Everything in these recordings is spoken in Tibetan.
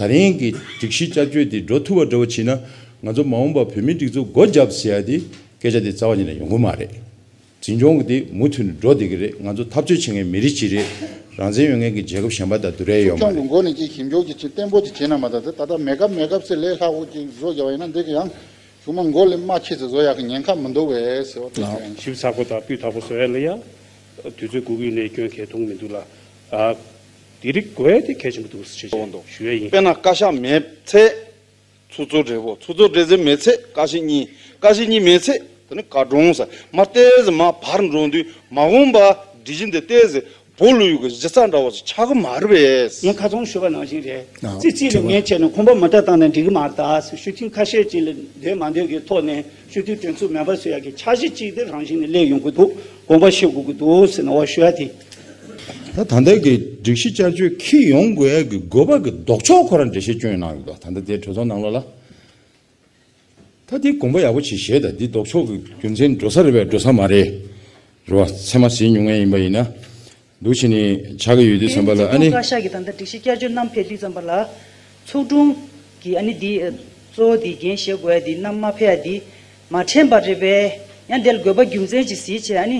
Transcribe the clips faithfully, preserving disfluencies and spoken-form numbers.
ད་རིང་གི་སྒྲིག་གཞི་བསྐྱར་བཅོས་འདི་འགྲོ་ཐུབ་པ་འདྲ་བོ་བྱས་ན། ང་ཚོ་མ་འོངས་པ་བོད་མིའི་སྒྲིག་འཛུགས་སྒོ་བརྒྱབ་ཟེར་ཡ་དེ་སྐད་ཆ་དེ་རྩ་བ་ཉིད་ནས་ཡོང་གི་མ་རེད། འཛིན་སྐྱོང་གི་དེ་མུ་མཐུད་ནས་འགྲོ་བསྡད་ཀྱི་རེད། ང་ཚོ་འཐབ་རྩོད་བྱེད་མཁན་མི་རིགས་གཅིག་རེད། རང་བཙན་ཡོད་མཁན་གྱི་རྒྱལ་ཁབ་གཞན་པ་དང་བསྡུར་ཡ་ཡོད་མ་ཚོགས་ཆུང་གི་རེད། མགོ་ནས་ཅིག་ཞིབ་འཇུག་ཅིག་བྱེད་བརྟན་པོ་ཅིག་བྱས་ན་མ་གཏོགས། དེ་ད་ལྟ་མེད་སྐབས་མེད་སྐབས་སུ་ལས་སླ་བོ་ཅིག་བཟོ་རྒྱག་པ་ཡིན་ན། འདི་གི་ཡང་གཞུག་མ་མགོ་ལས་མ་ཁྱི་ཚོ་བཟོ་ཡག་གི་ཉེན་ཁ་མི་འདུག་བས་ཟེར་བ་དེ་ལགས། ཞིབ་ཚགས་པོ་དང་སྤུས་དག་པོ་བཟོ་ཡ་ལ་ཡ་དུས་ཚོད་འགོར་གི་ཡིན་ནའི་སྐྱོན་གལ་མཐོང་མི་འདུག་ལ། ཨ། དེ་རིགས་དགོས་ཡ་དེ་གལ་ཆེན་པོ་འདུག་ཟེར་ཞུ་ཡ་ཡིན། དཔེར་ན་བཀའ་ཤག་མེད་ཚེ་ཚོགས་གཙོ་སྦྲེལ་པོ། ཚོགས་གཙོ་སྦྲེལ་ཚེ་མེད་ཚེ་བཀའ་སྤྱི་གཉིས། བཀའ་སྤྱི་གཉིས་མེད་ཚེ་དེ་ནི་བཀའ་དྲུང་ཟེར། མར་ཏོག་ཙམ་མར་བར་འགྲོ་དུས་མ་འོངས་པ་སྒྲིག་གཞི་འདི་ཏོག་ཙམ་བོ་ལུ་ཡུ་གི་གཞི་རྩ་འདྲ་བོ་ཞིག་ཆགས་ཀྱི་མ་རེད་པས། ངས་ཁ་སང་ཞུས་པ་ནང་བཞིན་རེད། ཨ། ཙི་ཙི་ལ་ངས་བྱས་ནས་ཁོམ་པ་མ་རྟགས་བཏང་ནས་འགྲིག་གི་མ་རེད་ད་ཟེར། ཞུ་མཁན་ཁ་ཤས་ཅིག་ལ་འདོད་མ་འདོད་ཀྱི་ཐོག་ནས་ཞུ་མཁན་དོན་ཚུགས་མེད་པ་བཟོ་ཡག་གི་འཆར་གཞི་ཅིག་དེ་རང་བཞིན་ནས་སླེབས་ཡོང་གི་འདུག་དགོངས་པ་བཞེས་དགོས་ཀྱི་འདུག་ཟེར་ནས་འོ་ཞུ་ཡ་དེ། ད་ད་ལྟ་གི་སྒྲིག་གཞི་བསྐྱར་བཅོས་འཁྱེར་ཡོང་དགོས་ཡ་གི་དགོས་པ་གི་ལྡོག་ཕྱོགས་ཁོ་རང་འགྲེལ་བཤད་བསྐྱོན་གནང་ཡོད་འདུག་ད་ལྟ་དེ་གྲོས་ཚོགས་ནང་ལོགས་ལ། ད་འདི་དགོངས་པ་ཡག་པོ་ཅིག་བཞེས་དང་། འདི་ལྡོག་ཕྱོགས་ཀྱི་རྒྱུ་མཚན་འགྲོ་ས་རེད་པས་འགྲོ་ས་མ་རེད། རེད་བ། ཚད་མ་ཟིན་མྱོང་མཁན་ཡིན་པ་ཡིན་ན། འདུག་བྱས་ནས་ཆགས་ཀྱི་ཡོད་དུས་ཙམ་པ་ལ། ཨ་ནི། བཀའ་ཤག་གིས་ད་ལྟ་སྒྲིག་གཞི་བསྐྱར་བཅོས་བསྣམས་ཕེབས་དུས་ཙམ་པ་ལ། ཚོགས་དྲུང་གིས་ཨ་ནི་འདི་གཙོ་བོ་འདི་འགན་བཞེས་དགོས་ཡ་འདི་བསྣམས་མ་ཕེབས་ཡ་འདི་མ་དྲན་པ་རེད་པས། ཡང་དེ་ལ་དགོས་པ་རྒྱུ་མཚན་ཅིག་གཟིགས་བྱས། ཨ་ནི་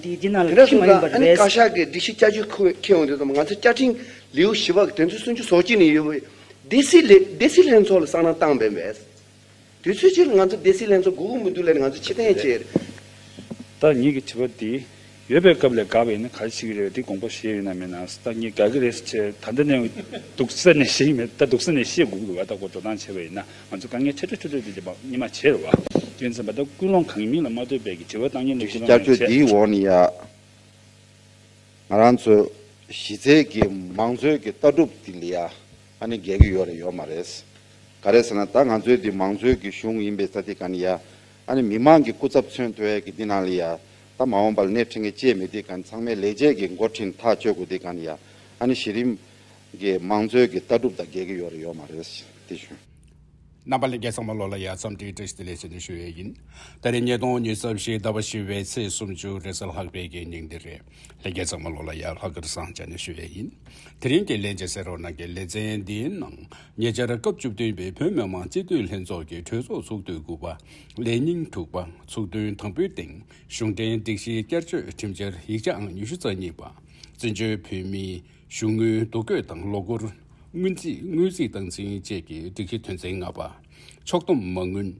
འདི་འདི་ནང་ལ་དེ་འདྲ་འཁྱེར་མ་སོང་ཙང་། ཡིན་པ་ཨ་ནི་རེད་བཀའ་པས། ཤག་གིས་སྒྲིག་གཞི་བསྐྱར་བཅོས་འཁྱེར་འཁྱེར་ཡོང་དུས་ཙམ་པ། ང་ཚོ་བཅའ་ཁྲིམས་ལེའུ་བཞི་པ་གི་དོན་ཚན་སུམ་ཅུ་སོ་གཅིག་ནས་ཡོད་པའི་སྡེ་སྲིད་ལས། སྡེ་སྲིད་ལྷན་ཚོགས་ལ་སང་ནང་བཏང་བས་མེད། དུས་ཚོད་ཅིག་ལ་ང་ཚོ་སྡེ་སྲིད་ལྷན་ཚོགས་དགོས་ཀྱི་མི་འདུག་ལབ་ནས་ང་ཚོ་ཕྱིར་འཐེན་བྱས། ད་ངེད་ཀྱི་དྲི་བ་འདི་ཡོད་པའི་སྐབས་ལ་དགག་པ་ཡིན་ན་ག་རེ་བྱེད་ཀྱི་རེད། འདི་དགོངས་པ་བཞེས་ཡོད་ན་མེད་ན། ད་ངས་དགག་གི་རེད་ཟེར་བྱས་ད་ལྟ་ནས་སྡུག་ས་ནས་བཤད་ཀྱི་མེད། ད་སྡུག་ས་ནས་བཤད་དགོས་ཀྱི་འདུག་བ། ད་གོ་འགྲོ་སྟངས་བྱས་པ་ཡིན་ན་ང་ཚོ་དཀའ་ངལ་འཕྲད་འཕྲད་འཕྲད་འཕྲད་དེ་རྗེས་མ་གཉིས་མ་བྱས་རེད་བ། དེ་ཡིན་ཙམ་པ་ད་ཀུན་སློང་གང་ཡིན་མིན་ལ་མ་ལྟོས་པའི་གི་དྲི་བ་བཏང་མཁན་ལ་ཀུན་སློང་བསྐྱར་བཅོས་འདིའི་འོག་ནས་ཡ། ང་རང་ཚོའི་གཞི་རྩའི་གི་མང་གཙོའི་གི་ལྟ་གྲུབ་དེ་ལ་ཡ་ཨ་ནི་འགལ་གྱི་ཡོད་རེད་ཡོད་མ་རེད། ག་རེ་ཟེར་ན་ད་ང་ཚོའི་འདི་མང་གཙོའི་གི་གཞུང་ཡིན་པའི་ས་དེ་ག་ནས་ཡ་ཨ་ནི་མི་མང་གི་སྐུ་ཚབ་མཚོན་ཐུབ་ཡ་གི་འདི་ནང་ལ་ཡ་ད་མ་འོངས་པ་ལ་སྣེ་ཁྲིད་མཁན་ཅིག་མེད། དེ་ག་ནས་ཚང་མས་ལས་བྱེད་ཀྱི་འགོ་ཁྲིད་ཐག་གཅོད་དགོས། དེ་ག་ནས་ཡ་ཨ་ནི་གཞི་རིམ་གི་མང་གཙོའི་གི་ལྟ་གྲུབ་དང་འགལ་གྱི་ཡོད་རེད་ཡོད་མ་རེད། དེ་ཞུ། རྣམ་པ་ལྷན་རྒྱས་ཚང་མ་ལོ་ལ་ཡ་འཚམས་འདྲི་བཀྲ་ཤིས་བདེ་ལེགས་ཞེས་ནས་ཞུ་ཡས་ཡིན། ད་རེས་ཉིས་སྟོང་ཉི་ཤུ་རྩ་བཞི་ཟླ་བ་བཞི་པའི་ཚེས་སུམ་ཅུ་རེས་གཟའ་ལྷག་པའི་གི་ཉིན་འདི་རེད། ལྷན་རྒྱས་ཚང་མ་ལོ་ལ་ཡ་ལྷག་དཀར་བཟང་ཅན་ནས་ཞུ་ཡས་ཡིན། དེ་རིང་གི་ལྷན་རྒྱས་གསན་རོགས་གནང་གི་ལེ་ཚན་འདིའི་ནང་ཉེ་ཆར་སྐབས་བཅུ་བདུན་པའི་བོད་མི་མང་སྤྱི་འཐུས་ལྷན་ཚོགས་ཀྱི་གྲོས་ཚོགས་ཚོགས་དུས་དགུ་པ་ལས་ཉིན་དྲུག་པ་ཚོགས་ཐུན་དང་པོའི་སྟེང་གཞུང་འབྲེལ་སྒྲིག་གཞི་བསྐྱར་བཅོས་ཁྲིམས་འཆར་ཡིག་ཆ་ཨང་ཉི་ཤུ་རྩ་གཉིས་པ། བཙན་བྱོལ་བོད་མིའི་གཞུང་དངུལ་བསྡུ་སྐྱོད་དང་ལོ་འཁོར་སྔོན་རྩིས་དངུལ་རྩིས་སྟངས་འཛིན་བཅས་ཀྱི་སྒྲིག་གཞི་དོན་ཚན་ལྔ་པ། ཕྱོགས་བསྡོམས་མ་དངུལ།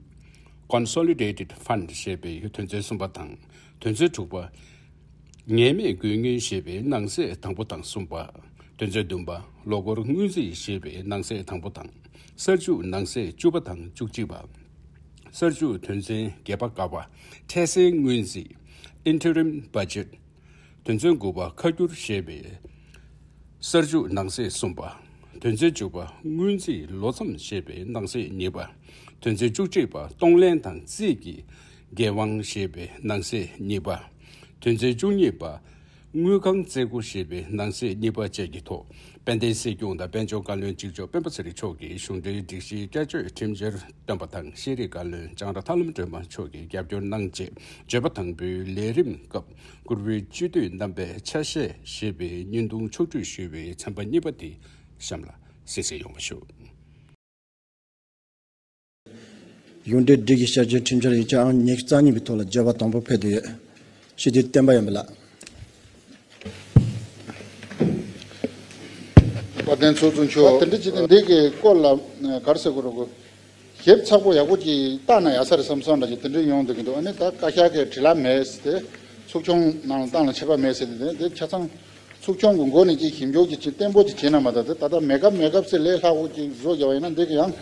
Consolidated Fund ཞེས་པའི་དོན་ཚན་གསུམ་པ་དང་། དོན་ཚན་དྲུག་པ། ངེས་མེད་དགོས་ངེས་ཞེས་པའི་ནང་གསེས་དང་པོ་དང་གསུམ་པ། དོན་ཚན་བདུན་པ། ལོ་འཁོར་སྔོན་རྩིས་ཞེས་པའི་ནང་གསེས་དང་པོ་དང་། གསར་འཇུག་ནང་གསེས་བཅུ་པ་དང་བཅུ་གཅིག་པ། གསར་འཇུག་དོན་ཚན་བརྒྱད་པ་ཀ་པ། འཕྲལ་སེལ་སྔོན་རྩིས། Interim Budget། དོན་ཚན་དགུ་པ་ཁ་སྒྱུར་ཞེས་པའི་གསར་འཇུག་ནང་གསེས་གསུམ་པ། དོན་ཚན་བཅུ་པ་སྔོན་རྩིས་ལོ་མཚམས་ཞེས་པའི་ནང་གསེས་གཉིས་པ། དོན་ཚན་བཅུ་གཅིག་པ་གཏོང་ལེན་དང་རྩིས་ཀྱི་འགན་དབང་ཞེས་པའི་ནང་གསེས་གཉིས་པ། དོན་ཚན་བཅུ་གཉིས་པ་དངུལ་ཁང་རྩིས་སྒོ་ཞེས་པའི་ནང་གསེས་གཉིས་པ་བཅས་ཀྱི་ཐོག་དཔལ་ལྡན་སྲིད་སྐྱོང་དང་དཔལ་འབྱོར་བཀའ་བློན་གཅིག་ལྕོགས་སྤེན་པ་ཚེ་རིང་མཆོག་གིས་གཞུང་འབྲེལ་སྒྲིག་གཞིའི་བསྐྱར་བཅོས་ཁྲིམས་འཆར་བཏོན་པ་དང་། ཤེས་རིག་བཀའ་བློན་ལྕང་ར་ཐར་ལམ་སྒྲོལ་མ་མཆོག་གིས་རྒྱབ་སྐྱོར་གནང་རྗེས། བརྗོད་པ་དང་པོའི་ལས་རིམ་སྐབས་བཀུར་འོས་སྤྱི་འཐུས་རྣམ་པས་ཆ་ཤས་ཞེས་པའི་བརྙན་ཐུང་ཕྱོགས་བསྒྲིགས་ཞུས་པའི་ཚན་པ་གཉིས་པ་དེ་གཤམ་ལ་གསན་གཟིགས་ཡོང་བ་ཞུ། གཞུང་འབྲེལ་སྒྲིག་གཞི་བསྐྱར་བཅོས་ཁྲིམས་འཆར་ཡིག་ཆ་ཨང་ཉི་ཤུ་རྩ་གཉིས་པའི་ཐོག་ལ་བརྗོད་པ་དང་པོ་ཕེབས་བསྡད་ཡོད། སྤྱི་འཐུས་བསྟན་པ་ཡོན་ལགས། དཔལ་ལྡན་ཚོགས་གཙོ་མཆོག་དེ་འདྲ་བྱས་ཏེ་འདི་གི་སྐོར་ལ་ག་རེ་ཟེར་དགོས་རེད། གོ་ཞིབ་ཚགས་པོ་ཡག་པོ་ཅིག་བལྟས་ན་ཡག་ས་རེད་བསམ་བསམ་འདྲ་ཅིག་དེ་འདྲ་ཡོང་བསྡད་ཀྱི་འདུག་ཨ་ནི་ད་བཀའ་ཤག་གིས་བྲིས་ལ་མེད་ཟེར་ཏེ། ཚོགས་ཆུང་ནང་ལ་བཏང་ལ་ཆད་པ་མེད་ཟེར་ཏེ། དེ་དེ་ཆ་ཚང་ཚོགས་ཆུང་གི་མགོ་ནས་ཅིག་ཞིབ་འཇུག་ཅིག་བྱེད་བརྟན་པོ་ཅིག་བྱས་ན་མ་གཏོགས། དེ་ད་ལྟ་མེད་སྐབས་མེད་སྐབས་སུ་ལས་སླ་བོ་ཅིག་བཟོ་རྒྱག་པ་ཡིན་ན། འདི་གི་ཡང་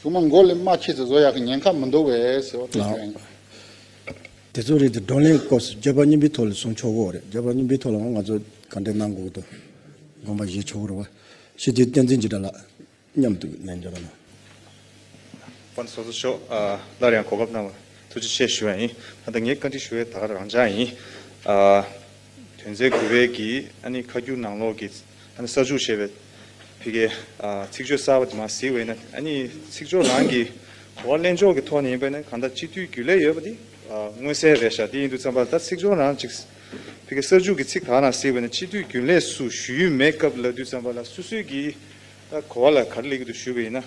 གཞུག་མ་མགོ་ལས་མར་ཁྱི་ཚོ་བཟོ་ཡག་གི་ཉེན་ཁ་མི་འདུག་བས་ཟེར་བ་དེ་ཞུ་ཡ་ཡིན། དེ་ཚོ་རེད་དེ། བགྲོ་གླེང་སྐབས་སུ་བརྗོད་པ་གཉིས་པའི་ཐོག་ལ་གསུང་ཆོག་གི་རེད། བརྗོད་པ་གཉིས་པའི་ཐོག་ལ་ང་ཚོ་ག་འདྲ་གནང་དགོས་ཀྱི་འདུག་དགོངས་པ་བཞེས་ཆོག་གི་རེད་བ། སྤྱི་འཐུས་བསྟན་འཛིན་འཇིགས་བྲལ་ལགས། མཉམ་དུ་ལན་འདེབས་རོགས་གནང་། དཔལ་ཚོགས་གཙོ་མཆོག་ཨ། སླར་ཡང་གོ་སྐབས་གནང་བར་ཐུགས་རྗེ་ཆེ་ཞུ་བ་ཡིན། ད་ལྟ་ངས་བཀའ་འདྲི་ཞུ་བའི་ད་ག་རང་འཇགས་ཡིན། ཨ། དོན་ཚན་དགུ་པའི་གི་ཨ་ནི་ཁ་སྒྱུར་ནང་ལོགས་ཀྱི་ཨ་ནི་གསར་འཇུག་བྱས་པའི་ཕ་གིའི་ཨ། ཚིག་བརྗོད་གསར་པ་དེ་མར་གཟིགས་པ་ཡིན་ན། ཨ་ནི་ཚིག་སྦྱོར་རང་གི་གོ་བ་ལེན་ཕྱོགས་ཀྱི་ཐོག་ནས་ཡིན་པ་ཡིན་ན། གང་ལྟར་སྤྱི་འཐུས་རྒྱུན་ལས་ཡོད་པ་དེ་ཨ། མངོན་གསལ་རེད་ཤག་དེ་ཡིན་དུས་ཙམ་པ་ལ་ད་ཚིག་སྦྱོར་རང་ཅིག་ཕ་གི་གསར་འཇུག་གི་ཚིག་དག་ནང་གཟིགས་པ་ཡིན་ན། སྤྱི་འཐུས་རྒྱུན་ལས་སུ་ཞུ་ཡུལ་མེད་སྐབས་ལབ་དུས་ཙམ་པ་ལ་སོ་སོའི་གི་ ད་གོ་བ་ལ་ག་རེ་ལེགས་འདུག་ཞུས་པ་ཡིན་ན།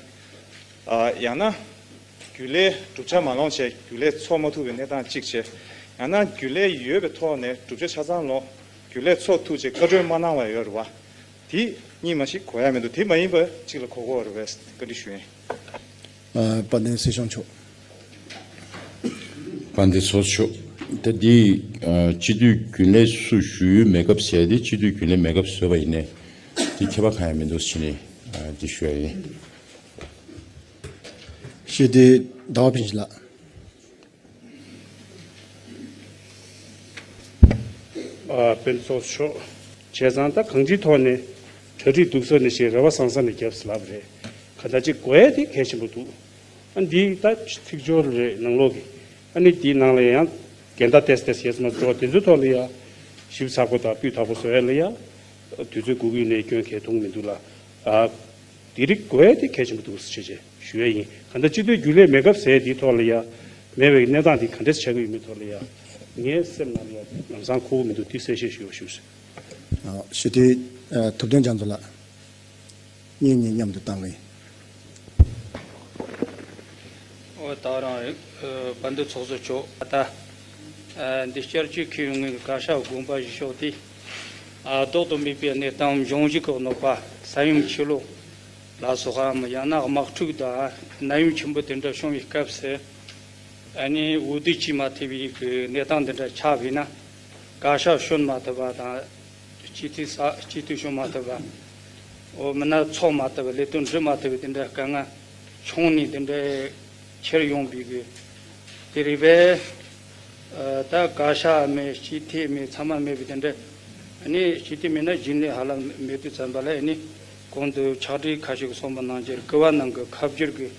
ཨ་ཡང་ན་རྒྱུན་ལས་གྲུབ་ཆ་མ་ལོངས་བྱས་རྒྱུན་ལས་འཚོགས་མ་ཐུབ་པའི་གནས་སྟངས་གཅིག་བྱས། ཡང་ན་རྒྱུན་ལས་ཡོད་པའི་ཐོག་ནས་གྲུབ་ཆ་ཆ་ཚང་ལོངས་རྒྱུན་ལས་འཚོགས་ཐུབ་བྱས་བཀའ་འཁྲོལ་མ་གནང་བ་ཡོད་རེད་བ། དེ་གཉིས་མ་ཞིག་གོ་ཡ་མི་འདུག་དེ་མ་ཡིན་པ་གཅིག་ལ་གོ་གོ་བ་རེད་བས་བཀའ་འདྲི་ཞུ་ཡིན། ཨ་དཔལ་ལྡན་སྲིད་སྐྱོང་མཆོག་དཔལ་ལྡན་ཚོགས་གཙོ་མཆོག་ད་འདི་ཨ་སྤྱི་འཐུས་རྒྱུན་ལས་སུ་ཞུ་ཡུལ་མེད་སྐབས་ཟེར་ཏེ་སྤྱི་འཐུས་རྒྱུན་ལས་མེད་སྐབས་བཟོས་པ་ཡིན་ནའི་འདི་ཁྱད་པར་གང་ཡང་མི་འདུག་ཟེར་ནས་ཨ་འདི་ཞུ་ཡ་ཡིན། ཞུ་དེ་ཟླ་བ་ཕིན་ཞིག་ལགས། ཨ་དཔལ་ཚོགས་མཆོག་བྱས་ཙང་ད་གང་ཅིའི་ཐོག་ནས་གྲ་སྒྲིག་སྡུག་ས་ནས་ཞེས་རེ་བ་བཟང་ས་ནས་བརྒྱབ་ཟེར་ལབ་རེད། ག་ད་ཅིག་དགོས་ཡ་དེ་གལ་ཆེན་པོ་འདུག་ཨ་འདི་ད་ཚིག་སྦྱོར་རེད་ནང་ལོགས་ཀྱི། ཨ་ནི་འདིའི་ནང་ལ་ཡང་འགལ་ཟླ་ཏོག་ཙམ་ཡོད་ཙམ་འགྲོ་དེ་ཚོའི་ཐོག་ལ་ཡ་ཞིབ་ཚགས་པོ་དང་སྤུས་དག་པོ་བཟོ་ཡ་ལ་ཡ་དུས་ཚོད་འགོར་གྱི་ཡོད་ནའི་སྐྱོན་གལ་མཐོང་མི་འདུག་ལ། ཨ་དེ་རིགས་དགོས་ཡ་དེ་གལ་ཆེན་པོ་འདུག་ཟེར་བྱས་བྱས་ཞུ་ཡ་ཡིན། ག་ད་སྤྱི་འཐུས་རྒྱུན་ལས་མེད་སྐབས་ཟེར་དེའི་ཐོག་ལ་ཡ་མེད་པའི་གནས་སྟངས་དེ་ག་འདྲས་ཆགས་ཀྱི་ཡོད་མེད་ཐོག་ལ་ཡ་ངའི་སེམས་ནང་ལ་ཡ་ལམ་སང་འཁོར་གྱི་མི་འདུག་དེ་གསལ་བཤད་ཞུ་བ་ཞུ་ཟེར། ཞུ་དེ་ཐུབ་བསྟན་རྒྱ་མཚོ་ལགས། གཉིས་གཉིས་མཉམ་དུ་བཏང་བས། ཨོ་ད་རང་རེད། ཨ་བན་དུ་ཚོགས་གཙོ་མཆོག་ད་ཨ་འདི་བསྐྱར་བཅོས་ཁེ་ཡོང་ངེས་ཀྱི་བཀའ་ཤག་དགོངས་པ་བཞེས་ཕྱོགས་དེ་ཨ་ལྡོག་ཏུ་མེད་པའི་གནས་སྟངས་འབྱུང་བཞི་ཀྱི་གནོད་པ་ས་ཡོམ་ཆུ་ལོག་ལ་སོགས་པའམ་ཡང་ན་དམག་འཁྲུག་དང་ནད་ཡམས་ཆེན་པོ་དེ་འདྲ་བྱུང་བའི་སྐབས་སུ་ཨ་ནི་འོས་བསྡུ་བྱེད་མ་ཐུབ་པའི་གི་གནས་སྟངས་དེ་འདྲ་ཆགས་པས་ན་བཀའ་ཤག་ཞོན་མ་ཐུབ་པ་དང་། སྤྱི་འཐུས་ས་སྤྱི་འཐུས་ཞོན་མ་ཐུབ་པ། འོ་མིན་ན་ཚོགས་མ་ཐུབ་པ་ལས་དོན་འགྲུབ་མ་ཐུབ་པའི་དེ་འདྲ་དཀའ་ངལ་བྱུང་ནས་དེ་འདྲ་ཁྱེར་ཡོང་པའི་གི་དེ་རེད་པས། ཨ་ད་བཀའ་ཤག་མེད་སྤྱི་འཐུས་མེད་ཚང་མ་མེད་པའི་དེ་འདྲ། ཨ་ནི་སྤྱི་འཐུས་མེད་ན་རྒྱུན་ལས་ཧ་ལམ་མེད་དུས་ཙམ་པ་ལ་ཨ་ནི་གོང་དུ་ཕྱག་བྲིས་ཁ་ཤས་ཀྱིས་གསུངས་པ་ནང་བཞིན་སྐུ་པར་ནང་གི་ཁ་བསྒྱུར་གྱི་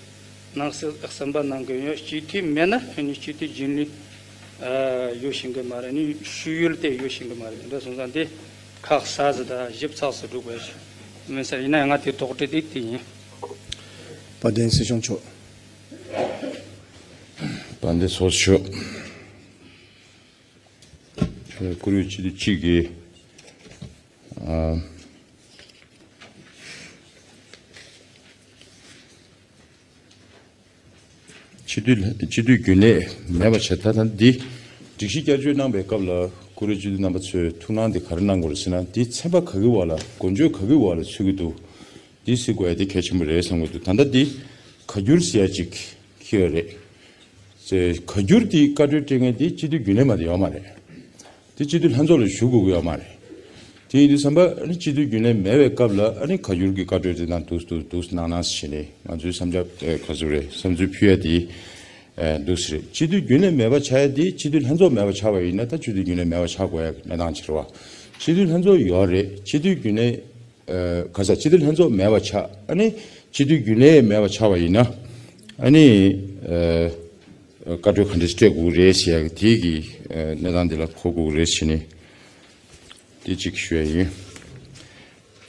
ནང་གསེས་གསུམ་པ་ནང་གི་ཡོད། སྤྱི་འཐུས་མེད་ན་ཨ་ནི་སྤྱི་འཐུས་རྒྱུན་ལས་ཨ་ཡོད་ཤེས་ཀྱི་མ་རེད། ཨ་ནི་ཞུ་ཡུལ་དེ་ཡོད་ཤེས་ཀྱི་མ་རེད། དེ་འདྲ་སོང་ཙང་དེ་ཁག་ས་ཟིག་དང་ཞིབ་ཚགས་སུ་སྒྲུག་དགོས་མིན་ཟེར། ཡིན་ན་ཡང་ང་དེ་དོགས་འདྲི་དེ་དེ་ཡིན། དཔལ་ལྡན་སྲིད་སྐྱོང་མཆོག་དཔལ་ལྡན་ཚོགས་གཙོ་མཆོག་བཀུར་འོས་སྤྱི་འཐུས་གཅིག་གིས་ཨ། སྤྱི་འཐུས་སྤྱི་འཐུས་རྒྱུན་ལས་མེད་པ་བྱས། ད་ལྟ་འདི་སྒྲིག་གཞི་བསྐྱར་བཅོས་གནང་པའི་སྐབས་ལ་བཀུར་འོས་སྤྱི་འཐུས་རྣམ་པ་ཚོས་ཐུགས་སྣང་འདི་ག་རེ་གནང་དགོས་རེད་ཟེར་ན། འདི་ཚན་པ་ག་གི་འོག་ལ་འགོ་བརྗོད་ག་གི་འོག་ལ་ཚུད་ཀྱི་འདུག་འདི་གཟིགས་དགོས་ཡ་འདི་གལ་ཆེན་པོ་རེད་བསམ་གྱི་འདུག་ད་ལྟ་འདི་ཁ་བསྒྱུར་ཟེར་ཡ་ཅིག་ཁྱེར་ཡོད་རེད། ཁ་བསྒྱུར་འདི་བཀའ་འཁྲོལ་སྤྲད་མཁན་འདི་སྤྱི་འཐུས་རྒྱུན་ལས་མ་གཏོགས་ཡོད་མ་རེད། དེ་སྤྱི་འཐུས་ལྷན་ཚོགས་ལ་ཞུ་དགོས་ཀྱི་ཡོད་མ་རེད། དེ་ཡིན་དུས་ཙམ་པ་ཨ་ནི་སྤྱི་འཐུས་རྒྱུན་ལས་མེད་པའི་སྐབས་ལ་ཨ་ནི་ཁ་བསྒྱུར་གྱི་བཀའ་འཁྲོལ་དེ་དང་འདུག་འདུག་འདུག་གནང་གནང་ཟེར་བྱས་ནས་ང་ཚོའི་བསམ་འཆར་ཨེ་ག་ཚོད་རེད། བསམ་ཚུལ་ཕུལ་ཡ་དེ་ཨེ་འདུག་ཟེར། སྤྱི་འཐུས་རྒྱུན་ལས་མེད་པ་ཆགས་ཡ་དེ་སྤྱི་འཐུས་ལྷན་ཚོགས་མེད་པ་ཆགས་པ་ཡིན་ན་ད་སྤྱི་འཐུས་རྒྱུན་ལས་མེད་པ་ཆགས་དགོས་ཡ་གནས་སྟངས་ཅིག་རེད་བ། སྤྱི་འཐུས་ལྷན་ཚོགས་ཡོད་རེད། སྤྱི་འཐུས་རྒྱུན་ལས་ཨེ་ག་ས་སྤྱི་འཐུས་ལྷན་ཚོགས་མེད་པ་ཆགས། ཨ་ནི་སྤྱི་འཐུས་རྒྱུན་ལས་མེད་པ་ཆགས་པ་ཡིན་ན་ཨ་ནི་ཨེ་བཀའ་འཁྲོལ་ག་འདྲ་སྤྲད་དགོས་རེད་ཟེར་ཡ་དེ་གི་ཨེ་གནས་སྟངས་དེ་ལ་གོ་དགོས་རེད་ཟེར་ནས། དེ་གཅིག་ཞུ་ཡ་ཡིན།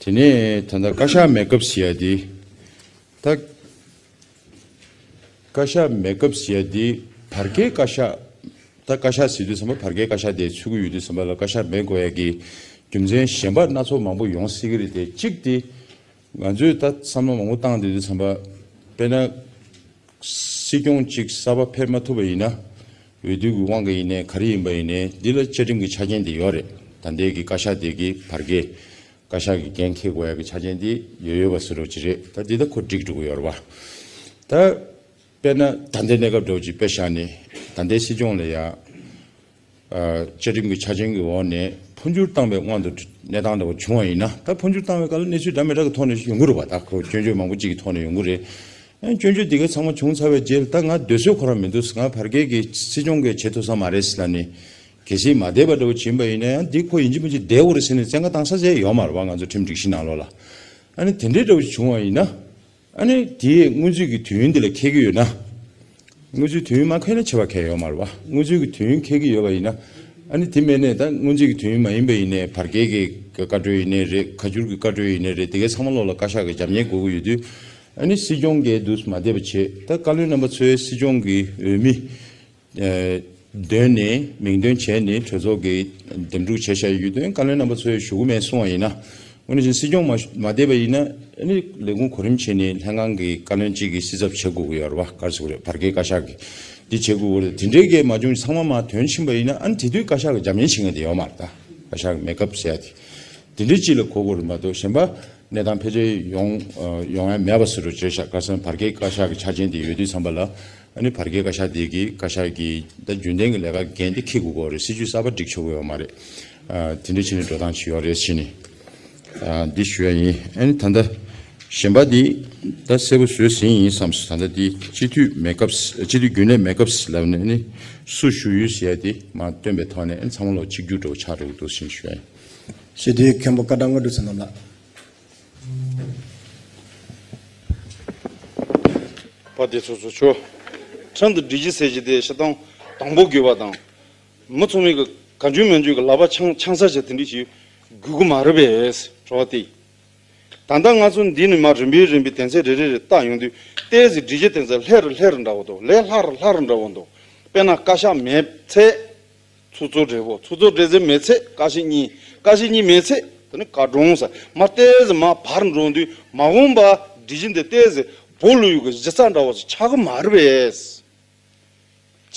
དེ་ནས་ད་ལྟ་བཀའ་ཤག་མེད་སྐབས་ཟེར་ཡ་དེ། ད་བཀའ་ཤག་མེད་སྐབས་ཟེར་ཡ་དེ་བར་བརྒལ་བཀའ་ཤག་ད་བཀའ་ཤག་ཟེར་དུས་ཙམ་པ་བར་བརྒལ་བཀའ་ཤག་དེ་ཚུད་ཀྱི་ཡོད་དུས་ཙམ་པ་ལ་བཀའ་ཤག་མེད་དགོས་ཡ་གི་རྒྱུ་མཚན་གཞན་པ་སྣ་ཚོགས་མང་པོ་ཡོང་སྲིད་ཀྱི་རེད་དེ། གཅིག་དེ་ང་ཚོས་ད་བསམ་བློ་མང་པོ་བཏང་བསྡད་དུས་ཙམ་པ་དཔེར་ན། སྲིད་སྐྱོང་གཅིག་གསར་པ་ཕེབས་མ་ཐུབ་པ་ཡིན་ན། འོས་བསྡུ་གི་དབང་གིས་ཡིན་ནའི་ག་རེ་ཡིན་པ་ཡིན་ནའི་འདི་ལ་བཅའ་ཁྲིམས་ཀྱི་ཆ་རྐྱེན་དེ་ཡོད་རེད། ད་ལྟའི་གི་བཀའ་ཤག་དེ་གི་བར་བརྒལ་བཀའ་ཤག་གི་འགན་འཁྱེར་དགོས་ཡ་གི་ཆ་རྐྱེན་དེ་ཡོད་ཡོད་པ་བཟོ་འདྲ་ཅིག་རེད། ད་འདི་ད་ཁོ་འགྲིག་འགྲོ་གི་ཡོད་རེད་བ། ད་དཔེར་ན་ད་ལྟའི་གནས་སྐབས་འདྲ་བོ་ཅིག་དཔེ་བཞག་ནས་ད་ལྟའི་སྲིད་སྐྱོང་ལ་ཡ། ཨ་བཅའ་ཁྲིམས་ཀྱི་ཆ་རྐྱེན་གྱི་འོག་ནས་འཕོ་འགྱུར་བཏང་བའི་དབང་དུ་གནས་སྟངས་འདྲ་བོ་བྱུང་བ་ཡིན་ན། ད་འཕོ་འགྱུར་བཏང་བའི་སྐབས་ལ་གནས་ཚུལ་འདྲ་མི་འདྲ་གི་ཐོག་ནས་ཡོང་གི་རེད་བ། ད་ཁོ་སྐྱོན་བརྗོད་མང་པོ་གཅིག་གི་ཐོག་ནས་ཡོང་གི་རེད། ཨ་སྐྱོན་བརྗོད་དེ་ག་ཚང་མ་བྱུང་ཚར་བའི་རྗེས་ལ་ད་ང་སྡོད་སྲོལ་ཁོ་རང་མི་འདུག་ང་བར་བརྒལ་གྱི་སྲིད་སྐྱོང་གིས་བྱེད་ཐུབ་ས་མ་རེད་ཟེར་ལབ་ནས་གལ་སྲིད་མ་བསྡད་པ་འདྲ་བོ་ཕྱིན་པ་ཡིན་ན་ཡང་འདི་ཁོ་ཡིན་གཅིག་མིན་གཅིག་བསྡད་དགོས་རེད་ཟེར་ནས་བཙན་བཀའ་བཏང་ས་ཟེར་ཡོད་མ་རེད་བ། ང་ཚོ་ཁྲིམས་སྒྲིག་གཞི་ནང་ལོགས་ལ། ཨ་ནི་དེ་འདྲའི་འདྲ་བོ་བྱུང་བ་ཡིན་ན། ཨ་ནི་དེའི་སྔོན་ཚུད་ཀྱི་དུས་ཡུན་འདི་ལ་འཁེལ་གྱི་ཡོད་ན། སྔོན་ཚུད་དུས་ཡུན་མ་འཁེལ་ན་ཆད་པ་གང་ཡང་ཡོད་མ་རེད་བ། སྔོན་ཚུད་ཀྱི་དུས་ཡུན་འཁེལ་གྱི་ཡོད་པ་ཡིན་ན། ཨ་ནི་དེ་མིན་ནས་ད་སྔོན་ཚུད་ཀྱི་དུས་ཡུན་མ་ཡིན་པ་ཡིན་ནའི་བར་བརྒལ་གྱི་བཀའ་འཁྲོལ་ཡིན་ནའི་རེད། ཁ་བསྒྱུར་གྱི་བཀའ་འཁྲོལ་ཡིན་ནའི་རེད། དེ་གའི་ཚང་མ་ལོག་ལ་བཀའ་ཤག་གི་རྒྱབ་གཉེར་དགོས་ཀྱི་ཡོད་དུས། ཨ་ནི་སྲིད་སྐྱོང་གིས་འདུག་མ་བསྡད་པ་བྱས། ད་བཀའ་བློན་རྣམ་པ་ཚོའི་སྲིད་སྐྱོང་གི་འོས་མི་འདོན་ནས་མིང་འདོན་བྱས་ནས་གྲོས་ཚོགས་ཀྱིས་འདེམས་སྒྲུག་བྱས་བཞག་ཡོད་དུས། བཀའ་བློན་རྣམ་པ་ཚོས་ཞུ་གི་མེད་གསུང་བ་ཡིན་ན། དངོས་གནས་བྱས་ན་སྲིད་སྐྱོང་མ་མ་བསྡད་པ་ཡིན་ན་ཨ་ནི་ལས་ཁུངས་གོ་རིམ་བྱས་ནས་ལྷན་ཁང་གི་བཀའ་བློན་གཅིག་གིས་སྲིད་ཚབ་བྱེད་དགོས་ཀྱི་ཡོད་རེད་བ། ག་རེ་ཟེར་དགོས་རེད། བར་བརྒལ་བཀའ་ཤག་གིས་འདི་བྱེད་དགོས་ཀྱི་རེད། དེ་འདྲའི་གི་མ་བྱུང་ཚང་མ་མ་དོན་ཕྱིན་པ་ཡིན་ན་ཨ་ནི་དེ་དུས་བཀའ་ཤག་གིས་རྒྱབ་གཉེར་བྱེད་མཁན་དེ་ཡོད་མ་རེད། ད་བཀའ་ཤག་གི་མེག་ཨབ་ཟེར་ཡ་དེ་དེ་འདྲའི་གཅིག་ལ་གོ་དགོས་རེད་མ་གཏོགས་གཞན་པ་གནས་སྟངས་ཕལ་ཆེར་ཡོང་ཡོང་ཡ་མེད་པ་བཟོ་འདྲ་བྱས་ཤག་ག་རེ་ཟེར་ན་བར་བརྒལ་བཀའ་ཤག་གི་ཆ་རྐྱེན་དེ་ཡོད་དུས་ཙམ་པ་ལ། ཨ་ནི་བར་བརྒལ་བཀའ་ཤག་དེ་གིས་བཀའ་ཤག་གི་ད་རྒྱུན་ལྡན་གྱི་ལས་ཀ་འགན་དེ་འཁྱེར་དགོས་ཀྱི་རེད། སྲིད་ཇུས་གསར་པ་སྒྲིག་ཆོག་གི་ཡོད་མ་རེད། ཨ་དེ་འདྲ་བྱས་ནས་འགྲོ་སྟངས་ཅིག་ཡོད་རེད་ཟེར་ནས། ཨ་འདི་ཞུ་ཡ་ཡིན། ཨ་ནི་ད་ལྟ་གཞན་པ་འདི་ད་གསལ་པོ་བཟོས་ཟིན་ཡིན་བསམ་སོང་། ད་ལྟ་འདི་སྤྱི་འཐུས་མེག་ཨབ་སྤྱི་འཐུས་རྒྱུན་ལས་མེག་ཨབ་ལབ་ནས་ཨ་ནི་སུ་ཞུགས་ཡོད་ཟེར་ཡ་དེ་མར་བཏོན་པའི་ཐོག་ནས་ཨ་ནི་ཚང་མ་ལོག་གཅིག་གྱུར་འདྲ་བོ་ཆགས་འགྲོ་གི་འདུག་ཟེར་ནས་ཞུ་ཡ་ཡིན། སྤྱི་འཐུས་མཁན་པོ་བཀའ་བྲང་དངོས་གྲུབ་བསོད་ནམས་ལགས། པ་དེ་ཚོ་ཚོ་ཆོ། ཁྲིམས་དང་སྒྲིག་གཞི་ཟེར་གྱི་དེ་ཤི་སྟངས་དང་པོ་དགོས་པ་དང་། མི་ཚང་མས་གི་ག་འཇུ་མི་འཇུ་གི་ལག་པ་འཆང་འཆང་ས་ཞིག་དེ་འདྲ་ཞིག་དགོས་གི་མ་རེད་པས་དྲི་བ་དེ། ད་ལྟ་ང་ཚོ་འདི་ནས་མར་རིམ་པས་རིམ་པས་དོན་ཚན་རེ་རེ་རེ་བལྟ་ཡོང་དུས་ཏོག་ཙམ་སྒྲིག་གཞི་དོན་ཚན་ལྷེ་རུ་ལྷེ་རུ་འདྲ་བོ་འདུག་ལས་སླ་རུ་སླ་རུ་འདྲ་བོ་འདུག་དཔེར་ན་བཀའ་ཤག་མེད་ཚེ། ཚོགས་གཙོ་སྦྲེལ་པོ། ཚོགས་གཙོ་སྦྲེལ་ཚེ་མེད་ཚེ་བཀའ་སྤྱི་གཉིས། བཀའ་སྤྱི་གཉིས་མེད་ཚེ་དེ་ནི་བཀའ་དྲུང་ཟེར། མར་ཏོག་ཙམ་མར་བར་འགྲོ་དུས་མ་འོངས་པ་སྒྲིག་གཞི་འདི་ཏོག་ཙམ་བོ་ལུ་ཡུ་གི་གཞི་རྩ་འདྲ་བོ་ཞིག་ཆགས་གི་མ་རེད་པས།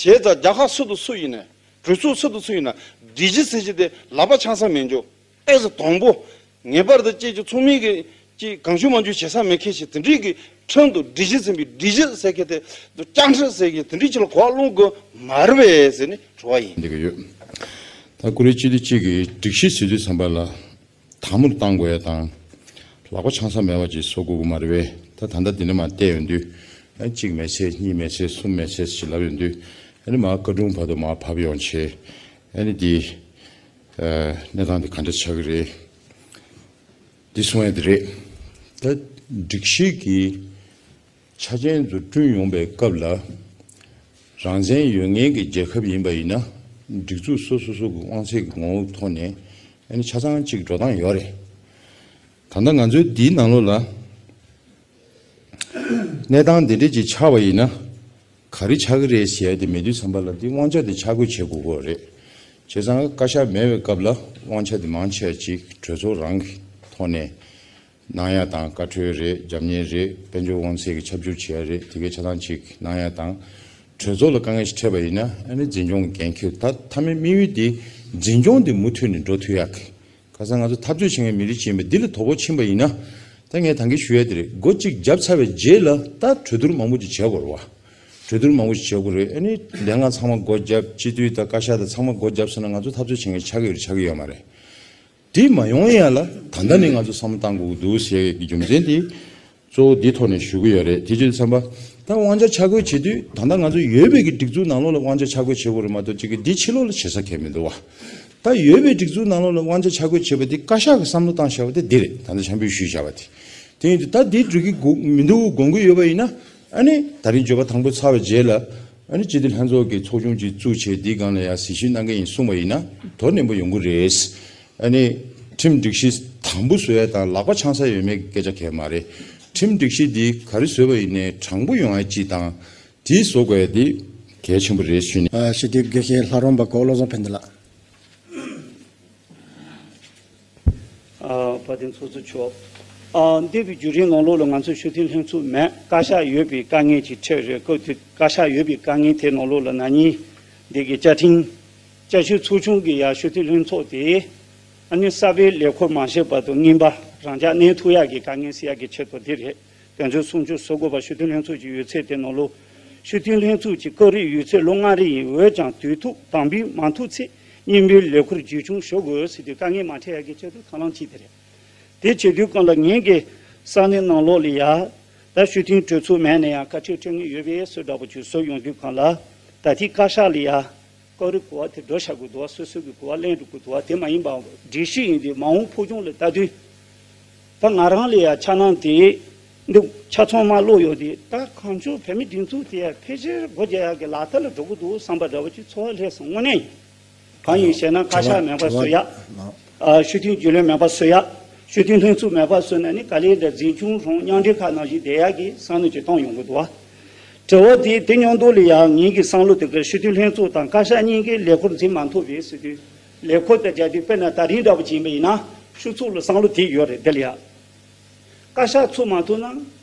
བྱས་ཙང་རྒྱལ་ཁབ་སུ་དང་སུ་ཡིན་ནའི་གྲོས་ཚོགས་སུ་དང་སུ་ཡིན་ན་སྒྲིག་གཞི་ཟེར་གྱི་དེ་ལག་པ་འཆང་ས་མེད་འཇོག་ཏོག་ཙམ་དང་པོ། ངེས་པར་དུ་ཅིག་ཅིག་ཚང་མས་གི་ཅིག་གང་བྱུང་མང་བྱུང་བྱེད་ས་མེད་མཁན་ཞིག་དེ་འདྲའི་གི་ཁྲིམས་དང་སྒྲིག་གཞི་ཟིན་པའི་སྒྲིག་གཞི་ཟེར་མཁན་དེ་བཅའ་ཁྲིམས་ཟེར་མཁན་དེ་འདྲའི་ཅིག་ལ་གོ་བ་སློང་དགོས་མ་རེད་པས་ཟེར་ནས་དྲི་བ་ཡིན། འདི་གི་ཡོད། ད་ཀུ་རེ་སྤྱི་འཐུས་གཅིག་གི་སྒྲིག་གཞི་ཟེར་དུས་ཙམ་པ་ལ་དལ་མོར་བཏང་དགོས་ཡ་དང་། ལག་པ་འཆང་ས་མེད་པ་ཅིག་བཟོ་དགོས་ཀྱི་མ་རེད་པས། ད་ད་ལྟ་འདི་ནས་མར་བལྟས་ཡོང་དུས་ཨ་གཅིག་མེད་ཚེ་གཉིས་མེད་ཚེ་གསུམ་མེད་ཚེ་ཞེས་ལབ་ཡོང་དུས་ཨ་ནི་མར་བཀའ་དྲུང་བར་དུ་མར་བབས་ཡོང་བྱས་ཨ་ནི་འདི་གནས་སྟངས་འདི་ག་འདྲ་ཆགས་ཀྱི་རེད། འདི་གསུང་ཡ་དེ་རེད། ད་སྒྲིག་གཞི་གི་ཆ་རྐྱེན་ཚོ་བསྐྲུན་ཡོང་པའི་སྐབས་ལ་རང་བཙན་ཡོད་མཁན་གྱི་རྒྱལ་ཁབ་ཡིན་པ་ཡིན་ན་སྒྲིག་འཛུགས་སོ་སོ་སོ་གི་དབང་ཚད་ཀྱི་ངོ་བོ་ཐོག་ནས་ཨ་ནི་ཆ་ཚང་གཅིག་འགྲོ་སྟངས་ཡོད་རེད། ད་ལྟ་ང་ཚོའི་འདིའི་ནང་ལོགས་ལ་གནས་སྟངས་འདི་འདྲ་ཅིག་ཆགས་པ་ཡིན་ན། ག་རེ་ཆགས་ཀྱི་རེད་ཟེར་ཡ་དེ་མེད་དུས་ཙམ་པ་ལ་འདི་དབང་ཆ་དེ་ཆ་བགོས་བྱེད་དགོས་ཀྱི་རེད། བྱས་ཙང་བཀའ་ཤག་མེད་པའི་སྐབས་ལ་དབང་ཆ་དེ་མང་ཆེ་བ་ཅིག་གྲོས་ཚོགས་རང་གི་ཐོག་ནས་གནང་ཡ་དང་། བཀའ་འཁྲོལ་རེད། རྒྱབ་གཉེར་རེད། དཔལ་འབྱོར་དབང་ཚད་ཀྱི་ཁྱབ་བསྒྲགས་བྱེད་ཡ་རེད། དེ་གའི་ཆ་ཚང་ཅིག་གནང་ཡ་དང་། གྲོས་ཚོགས་ལ་དཀའ་ངལ་ཞིག་འཕྲད་པ་ཡིན་ན་ཨ་ནི་འཛིན་སྐྱོང་གི་འགན་འཁྱེར། ད་མཐའ་མའི་དམིགས་ཡུལ་དེ་འཛིན་སྐྱོང་དེ་མུ་མཐུད་ནས་འགྲོ་ཐུབ་ཡ་གི། ཁ་སང་ང་ཚོ་འཐབ་རྩོད་བྱེད་མཁན་མི་རིགས་ཅིག་ཡིན་པ་འདི་ལ་དོ་ཕོག་ཕྱིན་པ་ཡིན་ན། ད་ངས་ད་གིན་ཞུ་ཡ་དེ་རེད། སྒོ་གཅིག་བརྒྱབ་ཚར་བའི་རྗེས་ལ་ད་གྲོས་བསྡུར་མང་པོ་ཅིག་བྱེད་དགོས་རེད་བ། གྲོས་བསྡུར་མང་པོ་ཅིག་བྱེད་དགོས་རེད། ཨ་ནི་ལས་འགན་ཚང་མ་སྒོ་བརྒྱབ། སྤྱི་འཐུས་དང་བཀའ་ཤག་དང་ཚང་མ་སྒོ་བརྒྱབ་སོང་ན་ང་ཚོ་འཐབ་རྩོད་བྱེད་མཁན་ཆགས་ཀྱི་ཡོད་རེད་ཆགས་ཀྱི་ཡོད་མ་རེད། དེ་མ་ཡོང་ཡ་ལ་ད་ལྟ་ནས་ང་ཚོ་བསམ་བློ་བཏང་དགོས་ཀྱི་འདུག་ཟེར་ཡ་གི་རྒྱུ་མཚན་དེ་གཙོ་བོ་འདི་ཐོག་ནས་ཞུ་གི་ཡོད་རེད། དེ་བྱས་ཙང་ད་དབང་ཆ་ཆ་བགོས་བྱེད་དུས་ད་ལྟ་ང་ཚོ་ཡོད་པའི་གི་སྒྲིག་འཛུགས་ནང་ལོགས་ལ་དབང་ཆ་ཆ་བགོས་བྱེད་དགོས་རེད་མ་གཏོགས་ཅིག་གི་འདི་ཕྱི་ལོགས་ལ་བྱེད་ས་གང་ཡང་མི་འདུག་བ། ད་ཡོད་པའི་སྒྲིག་འཛུགས་ནང་ལོགས་ལ་དབང་ཆ་ཆ་བགོས་བྱེད་པ་དེ་བཀའ་ཤག་གི་བསམ་བློ་བཏང་བཞག་པ་དེ་འདི་རེད། ད་ལྟ་ཆང་ཕུད་ཞུས་བཞག་པ་དེ། དེ་ཡིན་དུས་ད་འདི་འགྲིག་གི་དགོས་མི་འདུག་དགོངས་ཀྱི་ཡོད་པ་ཡིན་ན། ཨ་ནི་ད་རིང་བརྗོད་པ་དང་པོ་ཚར་བའི་རྗེས་ལ་ཨ་ནི་སྤྱི་འཐུས་ལྷན་ཚོགས་ཀྱི་ཚོགས་ཆུང་ཅིག་བཙུགས་བྱས་འདིའི་སྒང་ལ་ཡང་གཟིགས་ཞིབ་གནང་གི་ཡིན་གསུངས་པ་ཡིན་ན་དོ་ནན་པོ་ཡོང་གི་རེད། ཨ་ནི་ཁྲིམས་སྒྲིག་གཞི་དམ་པོ་བཟོ་ཡ་དང་ལག་པ་འཆང་ས་ཡོད་མེད་ཀྱི་སྐད་ཆ་གང་ཡང་མ་རེད། ཁྲིམས་སྒྲིག་གཞི་འདི་ག་རེ་བཟོས་པ་ཡིན་ནའི་དྲང་པོ་ཡོང་ཡ་གཅིག་དང་། དེ་བཟོ་དགོས་ཡ་དེ་གལ་ཆེན་པོ་རེད་ཞུས་ནས། ཨ་སྤྱི་འཐུས་དགེ་བཤེས་ལྷ་རམས་པ་གོ་བློ་བཟང་ཕན་བདེ་ལགས། ཨ་བཀའ་དྲིན་ཚོགས་གཙོ་མཆོག་ཨ་འདས་པའི་བརྒྱུད་རིམ་ནང་ལོགས་ལ་ང་ཚོ་སྤྱི་འཐུས་ལྷན་ཚོགས་མེད། བཀའ་ཤག་ཡོད་པའི་དཀའ་ངལ་ཅིག་འཕྲད་རེད། སྐབས་དེ་བཀའ་ཤག་ཡོད་པའི་དཀའ་ངལ་དེ་ནང་ལོགས་ལ་ན་ནིང་འདི་གི་བཅའ་ཁྲིམས་བསྐྱར་ཞིབ་ཚོགས་ཆུང་གི་ཡ་སྤྱི་འཐུས་ལྷན་ཚོགས་དེ་ཨ་ནི་གསར་པའི་ལས་ཁུར་མ་བཞེས་བར་དུ་རྔན་པ་རང་འཇགས་གནས་ཐུབ་ཡག་གི་དཀའ་ངལ་སེལ་ཡག་གི་ཆེད་དུ་འདི་རེད། དོན་ཚན་སུམ་ཅུ་སོ་དགུ་པ་སྤྱི་འཐུས་ལྷན་ཚོགས་ཀྱི་ཡོད་ཚད་དེ་ནང་ལོགས་སྤྱི་འཐུས་ལྷན་ཚོགས་ཀྱི་སྐབས་རེའི་ཡོད་ཚད་ལོ་ལྔ་རེ་ཡིན། འོན་ཀྱང་དུས་ཐུབ་དམ་འབུལ་མ་ཐུབ་ཚེ་རྔན་པའི་ལས་ཁུར་རྒྱུན་འཁྱོངས་ཞུ་དགོས་ཟེར་དུས་དཀའ་ངལ་མ་འཕྲད་ཡག་གི་ཆེད་དུ་ཐབས་ལམ་གཅིག་དེ་རེད། དེ་བྱེད་དུས་སྒང་ལ་ངེད་ཀྱི་ས་གནས་ནང་ལོགས་ལ་ཡ་ད་སྤྱི་འཐུས་གྲོས་ཚོགས་མེད་ན་ཡང་བཀའ་ཁྲིར་འཕྲོད་མཁན་ཡོད་པའི་བཟོ་འདྲ་པོ་ཅིག་བཟོ་ཡོང་དུས་སྒང་ལ་ད་ཐེངས་བཀའ་ཤག་ལ་ཡ། སྐབས་རེ་གོ་བ་དེ་འགྲོ་བཞག་དགོས་འདུག་བ། སོ་སོ་གི་གོ་བ་ལེན་འགྲོ་དགོས་འདུག་བ། དེ་མ་ཡིན་པའང་སྒྲིག་གཞི་ཡིན་དུས་མ་འོངས་ཕུགས་རྒྱང་ལ་ལྟ་དུས། ད་ང་རང་ལ་ཡང་འཆར་སྣང་དེ་འདུག་ཆ་ཚང་མ་ཀློག་ཡོང་དུས་ད་གང་བྱུང་བོད་མི་སྒྲིག་འཛུགས་དེ་ཡང་ཕལ་ཆེར་སྒོ་རྒྱག་ཡག་གི་ལག་བསྟར་ལ་འགྲོ་གི་འདུག་བསམ་པ་འདྲ་བོ་ཅིག་ཚོར་བ་སླེབས་སོང་། དངོས་གནས་ཡིན། གང་ཡིན་ཞེ་ན་བཀའ་ཤག་མེད་པ་བཟོ་ཡག་ཨ་སྤྱི་འཐུས་རྒྱུན་ལས་མེད་པ་བཟོ་ཡག་སྤྱི་འཐུས་ལྷན་ཚོགས་མེད་པ་བཟོས་ན་ནི་ག་ལེར་དང་འཛིན་སྐྱོང་རང་མཉམ་འབྲེལ་ཁག་ནང་བཞིན་བསྡད་ཡག་གི་བསམ་བློ་ཅིག་བཏང་ཡོང་གི་འདུག་བ། དྲི་བ་དེ་དེ་མཉམ་དུ་ལ་ཡང་ངེད་ཀྱི་བསམ་བློ་དེ་གར་སྤྱི་འཐུས་ལྷན་ཚོགས་དང་བཀའ་ཤག་གཉིས་ཀའི་ལས་ཁུར་འཛིན་མ་ཐུབ་པའི་སྲིད་དོན་ལས་ཁུར་དང་སྦྱར་དུས་དཔེར་ན་ད་རིང་འདྲ་པོ་ཅིག་ཡིན་པ་ཡིན་ན་ སྤྱི་ཚོགས་ལ་བསམ་བློ་དེ་ཡོད་རེད། དེ་ལ་ཡ། བཀའ་ཤག་ཚུགས་མ་ཐུབ་ན།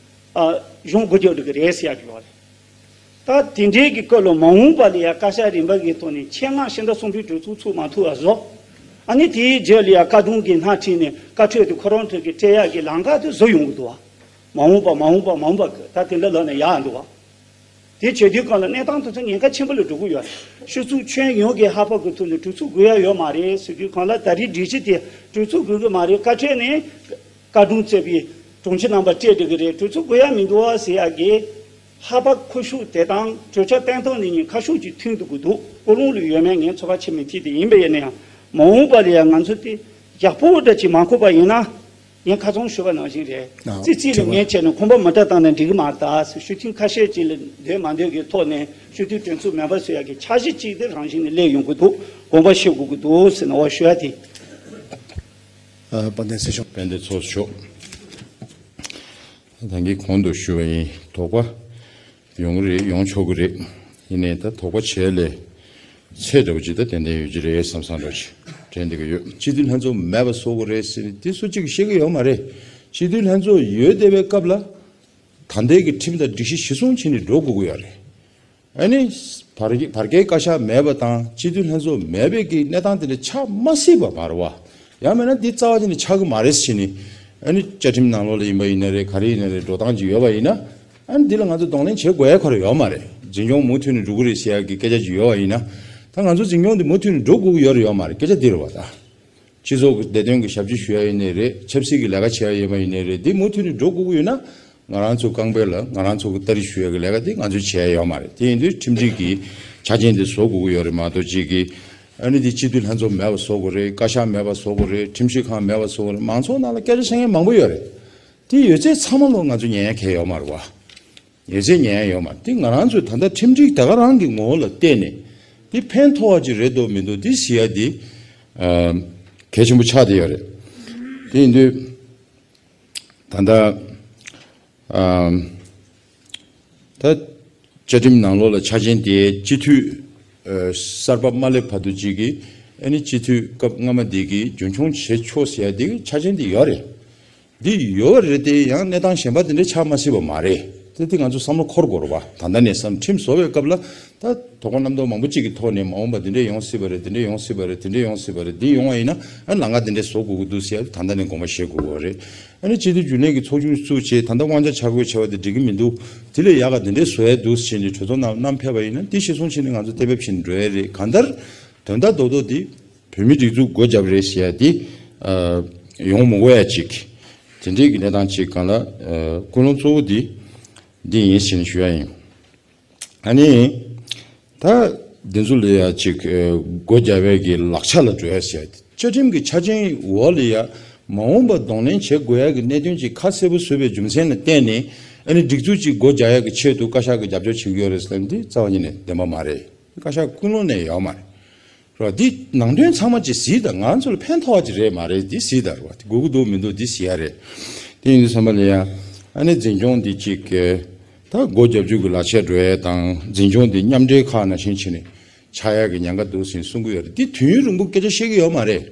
ཨ། གཞུང་སྒོ་རྒྱག་འགྲོ་གི་རེད་ཟེར་ཡག་ཡོད་རེད། ད་དེ་འདྲའི་གི་སྐོར་ལ་མ་འོངས་པ་ལ་ཡ་བཀའ་ཤག་རིམ་པ་གི་ཐོག་ནས་ཆེད་མངགས་ཕྱི་ཟླ་གསུམ་པའི་གྲོས་ཚོགས་ཚུགས་མ་ཐུབ་པ་བཟོ། ཨ་ནི་དེའི་རྗེས་ལ་ཡ་བཀའ་དྲུང་གི་སྣེ་ཁྲིད་ནས་བཀའ་ཁྲོད་དུ་ཁོ་རང་ཚོ་གི་སྤྲད་ཡག་གི་ལམ་ཁ་དེ་བཟོ་ཡོང་གི་འདུག་བ། མ་འོངས་པ་མ་འོངས་པ་མ་འོངས་པ་གི་ད་དེ་འདྲ་ལབ་ནས་ཡག་འདུག་བ། དེ་བྱེད་དུས་སྒང་ལ་གནས་སྟངས་དེ་ཚོ་ཉེན་ཁ་ཆེན་པོ་ལ་འགྲོ་གི་ཡོད་རེད། སྤྱི་ཚོགས་ཁྱོན་ཡོངས་ཀྱི་ལྷག་པར་གྱི་ཐོག་ནས་གྲོས་ཚོགས་དགོས་ཡ་ཡོད་མ་རེད་ཟེར་དུས་སྒང་ལ། ད་རེས་སྒྲིག་གཞི་དེ་གྲོས་ཚོགས་དགོས་ཀྱི་མ་རེད། བཀའ་ཁྲོད་ནས་བཀའ་དྲུང་གཙོས་པའི་དྲུང་ཆེ་རྣམ་པ་སྤྲད་བསྡད་ཀྱི་རེད། གྲོས་ཚོགས་དགོས་ཡ་མི་འདུག་བ་ཟེར་ཡ་གི་ལྷག་པར་ཁུ་བྱུག་དེ་དང་གྲོས་འཆར་བཏོན་སྟངས་དེ་གཉིས་ཁ་ཕྱོགས་གཅིག་མཐུན་འགྲོ་གི་འདུག་ཀུན་སློང་ལ་ཡོད་མེད་ངས་ཚོད་དཔག་བྱེད་མི་ཐུབ། དེ་ཡིན་པ་ཡིན་ན་ཡང་མ་འོངས་པ་ལ་ཡང་ང་ཚོ་དེ་ཡག་པོ་འདྲ་ཅིག་མ་གོ་བ་ཡིན་ན། ངས་ཁ་སང་ཞུས་པ་ནང་བཞིན་རེད། ཨ། ཙི་ཙི་ལ་དྲི་བ། ངས་བྱས་ནས་ཁང་པ་མ་སྒྲིག་བཏང་ན་འགྲིག་གི་མ་རེད། ད་ཟེར། སྤྱི་འཐུས་ཁ་ཤས་ཅིག་ལ་འདོད་མ་འདོད་ཀྱི་ཐོག་ནས་སྤྱི་འཐུས་གྲོས་ཚོགས་མེད་པ་བཟོ་ཡག་གི་འཆར་གཞི་ཅིག་དེ་རང་བཞིན་ནས་སླེབས་ཡོང་གི་འདུག་དགོངས་པ་བཞེས་དགོས་ཀྱི་འདུག་ཟེར་ནས་འོ་ཞུ་ཡ་དེ། ཨ། དཔལ་ལྡན་སྲིད་སྐྱོང་། དཔལ་ལྡན་ཚོགས་གཙོ་མཆོག་ད་གིན་གོང་དུ་ཞུས་པ་ཡིན། དོགས་པ་ཡོང་གི་རེད། ཡོང་ཆོག་གི་རེད། ཡིན་ནའི་ད་དོགས་པ་བྱས་ལས་ཚད་འདྲ་བོ་ཅིག་ད་ཏན་ཏན་ཡོད་ཀྱི་རེད་བསམ་བསམ་འདྲ་བོ་ཅིག་དྲན་བསྡད་ཀྱི་ཡོད། སྤྱི་འཐུས་ལྷན་ཚོགས་མེད་པ་བཟོ་དགོས་རེད་ཟེར་ནས་དེ་སུ་གཅིག་གིས་བཤད་ཀྱི་ཡོད་མ་རེད། སྤྱི་འཐུས་ལྷན་ཚོགས་ཡོད་བསྡད་པའི་སྐབས་ལ་ད་ལྟའི་གི་ཁྲིམས་དང་སྒྲིག་གཞི་གཞིར་བཟུང་བྱས་ནས་འགྲོ་དགོས་ཀྱི་ཡོད་རེད། ཨ་ནི་བར་བར་བརྒལ་བཀའ་ཤག་མེད་པ་དང་སྤྱི་འཐུས་ལྷན་ཚོགས་མེད་པའི་གི་གནས་སྟངས་དེ་འདྲ་ཆགས་མ་སྲིད་པ་མ་རེད་བ། ཡང་མིན་ན་འདི་རྩ་བ་ཉིད་ནས་ཆགས་ཀྱི་མ་རེད་ཟེར་ནས། ཨ་ནི་བཅའ་ཁྲིམས་ནང་ལོགས་ལ་ཡིན་པ་ཡིན་ན་རེད། ག་རེ་ཡིན་ན་རེད། འགྲོ་སྟངས་ཅིག་ཡོད་པ་ཡིན་ན། ཨ་ནི་འདི་ལ་ང་ཚོ་གདོང་ལེན་བྱེད་དགོས་ཡ་ཁོ་རང་ཡོད་མ་རེད། འཛིན་སྐྱོང་མུ་མཐུད་ནས་འགྲོ་གི་རེད་ཟེར་ཡ་གི་སྐད་ཆ་ཅིག་ཡོད་པ་ཡིན་ན། ད་ང་ཚོ་འཛིན་སྐྱོང་འདི་མུ་མཐུད་ནས་འགྲོ་དགོས་ཀྱི་ཡོད་རེད་ཡོད་མ་རེད། སྐད་ཆ་འདི་རེད་བ་ད། སྤྱི་ཚོགས་ཀྱི་བདེ་དོན་གྱི་ཞབས་ཕྱི་ཞུ་ཡ་ཡིན་ནའི་རེད། ཆབ་སྲིད་ཀྱི་ལས་ཀ་བྱེད་ཡ་ཡིན་པ་ཡིན་ནའི་རེད། འདི་མུ་མཐུད་ནས་འགྲོ་དགོས་ཀྱི་ཡོད་ན། ང་རང་ཚོ་རྐང་པའི་ལ་ང་རང་ཚོ་གི་ལྟ་རེ་ཞུ་ཡ་གི་ལས་ཀ་འདི་ང་ཚོས་བྱེད་ཡ་ཡོད་མ་རེད། དེ་ཡིན་དུས་ཁྲིམས་སྒྲིག་གི་ཆ་རྐྱེན་འདི་བཟོ་དགོས་ཀྱི་ཡོད་རེད་མ་གཏོགས། གཅིག་གིས་ཨ་ནི་འདི་སྤྱི་འཐུས་ལྷན་ཚོགས་མེད་པ་བཟོ་དགོས་རེད། བཀའ་ཤག་མེད་པ་བཟོ་དགོས་རེད། ཁྲིམས་ཞིབ་ཁང་མེད་པ་བཟོ་དགོས་རེད། མང་ཚོགས་ནང་ལ་སྐད་ཆ་བཤད་མཁན་མང་པོ་ཡོད་རེད། དེ་ཡོད་ཚད་ཚང་མ་ལོ་ང་ཚོ་ཉན་ཡ་གལ་ཡོད་མ་རེད་བ། ཡོད་ཚད་ཉན་ཡ་ཡོད་མ་རེད། དེ་ང་རང་ཚོས་ད་ལྟ་ཁྲིམས་སྒྲིག་དེ་ག་རང་གི་ངོ་བོ་ལ་བལྟས་ནས་དེ་ཕན་ཐོགས་པ་ཅིག་རེད་འདུག་མི་འདུག་དེ་ཟེར་ཡ་དེ་ཨ་གལ་ཆེན་པོ་ཆགས་བསྡད་ཡོད་རེད། དེ་ཡིན་དུས་ད་ལྟ་ཨ་ད་བཅའ་ཁྲིམས་ནང་ལོགས་ལ་ཆ་རྐྱེན་དེ་སྤྱི་འཐུས་ཨ་གསར་པ་མ་སླེབས་བར་དུ་ཅིག་གིས་ཨ་ནི་སྤྱི་འཐུས་སྐབས་སྔ་མ་དེ་གིས་རྒྱུན་འཁྱོངས་བྱེད་ཆོག་ཟེར་ཡ་དེ་ཆ་རྐྱེན་དེ་ཡོད་རེད། འདི་ཡོད་རེད་དེ། ཡང་གནས་སྟངས་གཞན་པ་དེ་འདྲ་ཆགས་མ་སྲིད་པ་མ་རེད་དེ། དེ་ང་ཚོ་བསམ་བློ་འཁོར་དགོས་རེད་བ། ད་ལྟ་ནས་བསམ། ཁྲིམས་བཟོ་བའི་སྐབས་ལ་ད་དོ་དགོང་རྣམ་རྟོག་མང་པོ་གཅིག་གི་ཐོག་ནས་མ་འོངས་པ་འདི་འདྲས་ཡོང་སྲིད་པ་རེད། འདི་འདྲས་ཡོང་སྲིད་པ་རེད། འདི་འདྲས་ཡོང་སྲིད་པ་རེད། འདི་ཡོང་བ་ཡིན་ན་ཨ་ལམ་ཁ་འདི་འདྲས་བཟོ་དགོས་ཀྱི་འདུག་ཟེར་ད་ལྟ་ནས་དགོངས་པ་བཞེས་དགོས་ཀྱི་རེད། ཨ་ནི་སྤྱི་འཐུས་རྒྱུན་ལས་ཀྱི་ཚོགས་ཆུང་བཙུགས་བྱས་ད་ལྟ་དབང་ཆ་ཆ་བགོས་བྱས་པ་དེ་འགྲིག་གི་མི་འདུག་དེ་ལས་ཡག་ག་འདི་འདྲས་བཟོ་ཡ་འདུག་ཟེར་ནས་གྲོས་ཚོགས་ནང་བསྣམས་ཕེབས་པ་ཡིན་ན་དེ་གཞིར་བཟུང་བྱས་ནས་ང་ཚོ་གཏན་འབེབས་བྱས་ནས་འགྲོ་ཡ་རེད། གང་ལྟར་དོན་དག་རྡོག་རྡོག་དེ། བོད་མིའི་སྒྲིག་འཛུགས་སྒོ་བརྒྱབ་རེད་ཟེར་ཡ་དེ་ཨ་ཡོང་མི་དགོས་ཡ་ཅིག་དེ་འདྲའི་གི་གནས་སྟངས་ཅིག་སྒང་ལ་ཨ་ཀུན་སློང་གཙོ་བོ་དེ་འདི་ཡིན་ཟེར་ནས་ཞུ་ཡ་ཡིན། ཨ་ནི་ད་འདི་ཚོ་ལ་ཡ་ཅིག་ཨ་སྒོ་བརྒྱབ་པའི་གི་ལག་ཆ་ལ་འགྲོ་ཡ་ཟེར་ཡ་དེ་བཅའ་ཁྲིམས་ཀྱི་ཆ་རྐྱེན་འོག་ལ་ཡ་མ་འོངས་པ་གདོང་ལེན་བྱེད་དགོས་ཡ་གི་གནད་དོན་ཅིག་ཁ་གསལ་པོ་བཟོས་པའི་རྒྱུ་མཚན་ལ་བརྟེན་ནས་ཨ་ནི་སྒྲིག་འཛུགས་ཅིག་སྒོ་བརྒྱབ་ཡ་གི་ཆེད་དུ་བཀའ་ཤག་གི་རྒྱབ་སྐྱོར་བྱེད་ཀྱི་ཡོད་རེད་ཟེར་ན་འདི་རྩ་བ་ཉིད་ནས་བདེན་པ་མ་རེད། བཀའ་ཤག་ཀུན་སློང་ནས་ཡོད་མ་རེད། རེད་བ། འདི་ནང་དོན་ཚང་མ་ཅིག་གཟིགས་དང་། ང་ཚོ་ལ་ཕན་ཐོགས་པ་ཅིག་རེད་མ་རེད། འདི་གཟིགས་དང་། རེད་བ། དགོས་ཀྱི་འདུག་མི་འདུག་འདི་གཟིགས་ཡ་རེད། དེ་ཡིན་དུས་ཙམ་པ་ལ་ཡ་ཨ་ནི་འཛིན་སྐྱོང་འདི་ཅིག་གི་ད་སྒོ་རྒྱབ་རྒྱུ་གི་ལག་ཆ་འགྲོ་ཡ་དང་། འཛིན་སྐྱོང་འདི་མཉམ་འབྲེལ་ཁག་ནང་བཞིན་བྱས་ནས་ཆགས་ཡ་གི་ཉེན་ཁ་འདུག་ཟེར་གསུང་གི་ཡོད་རེད། འདི་དུས་ཡུན་རིང་པོ་སྐད་ཆ་བཤད་ཀྱི་ཡོད་མ་རེད།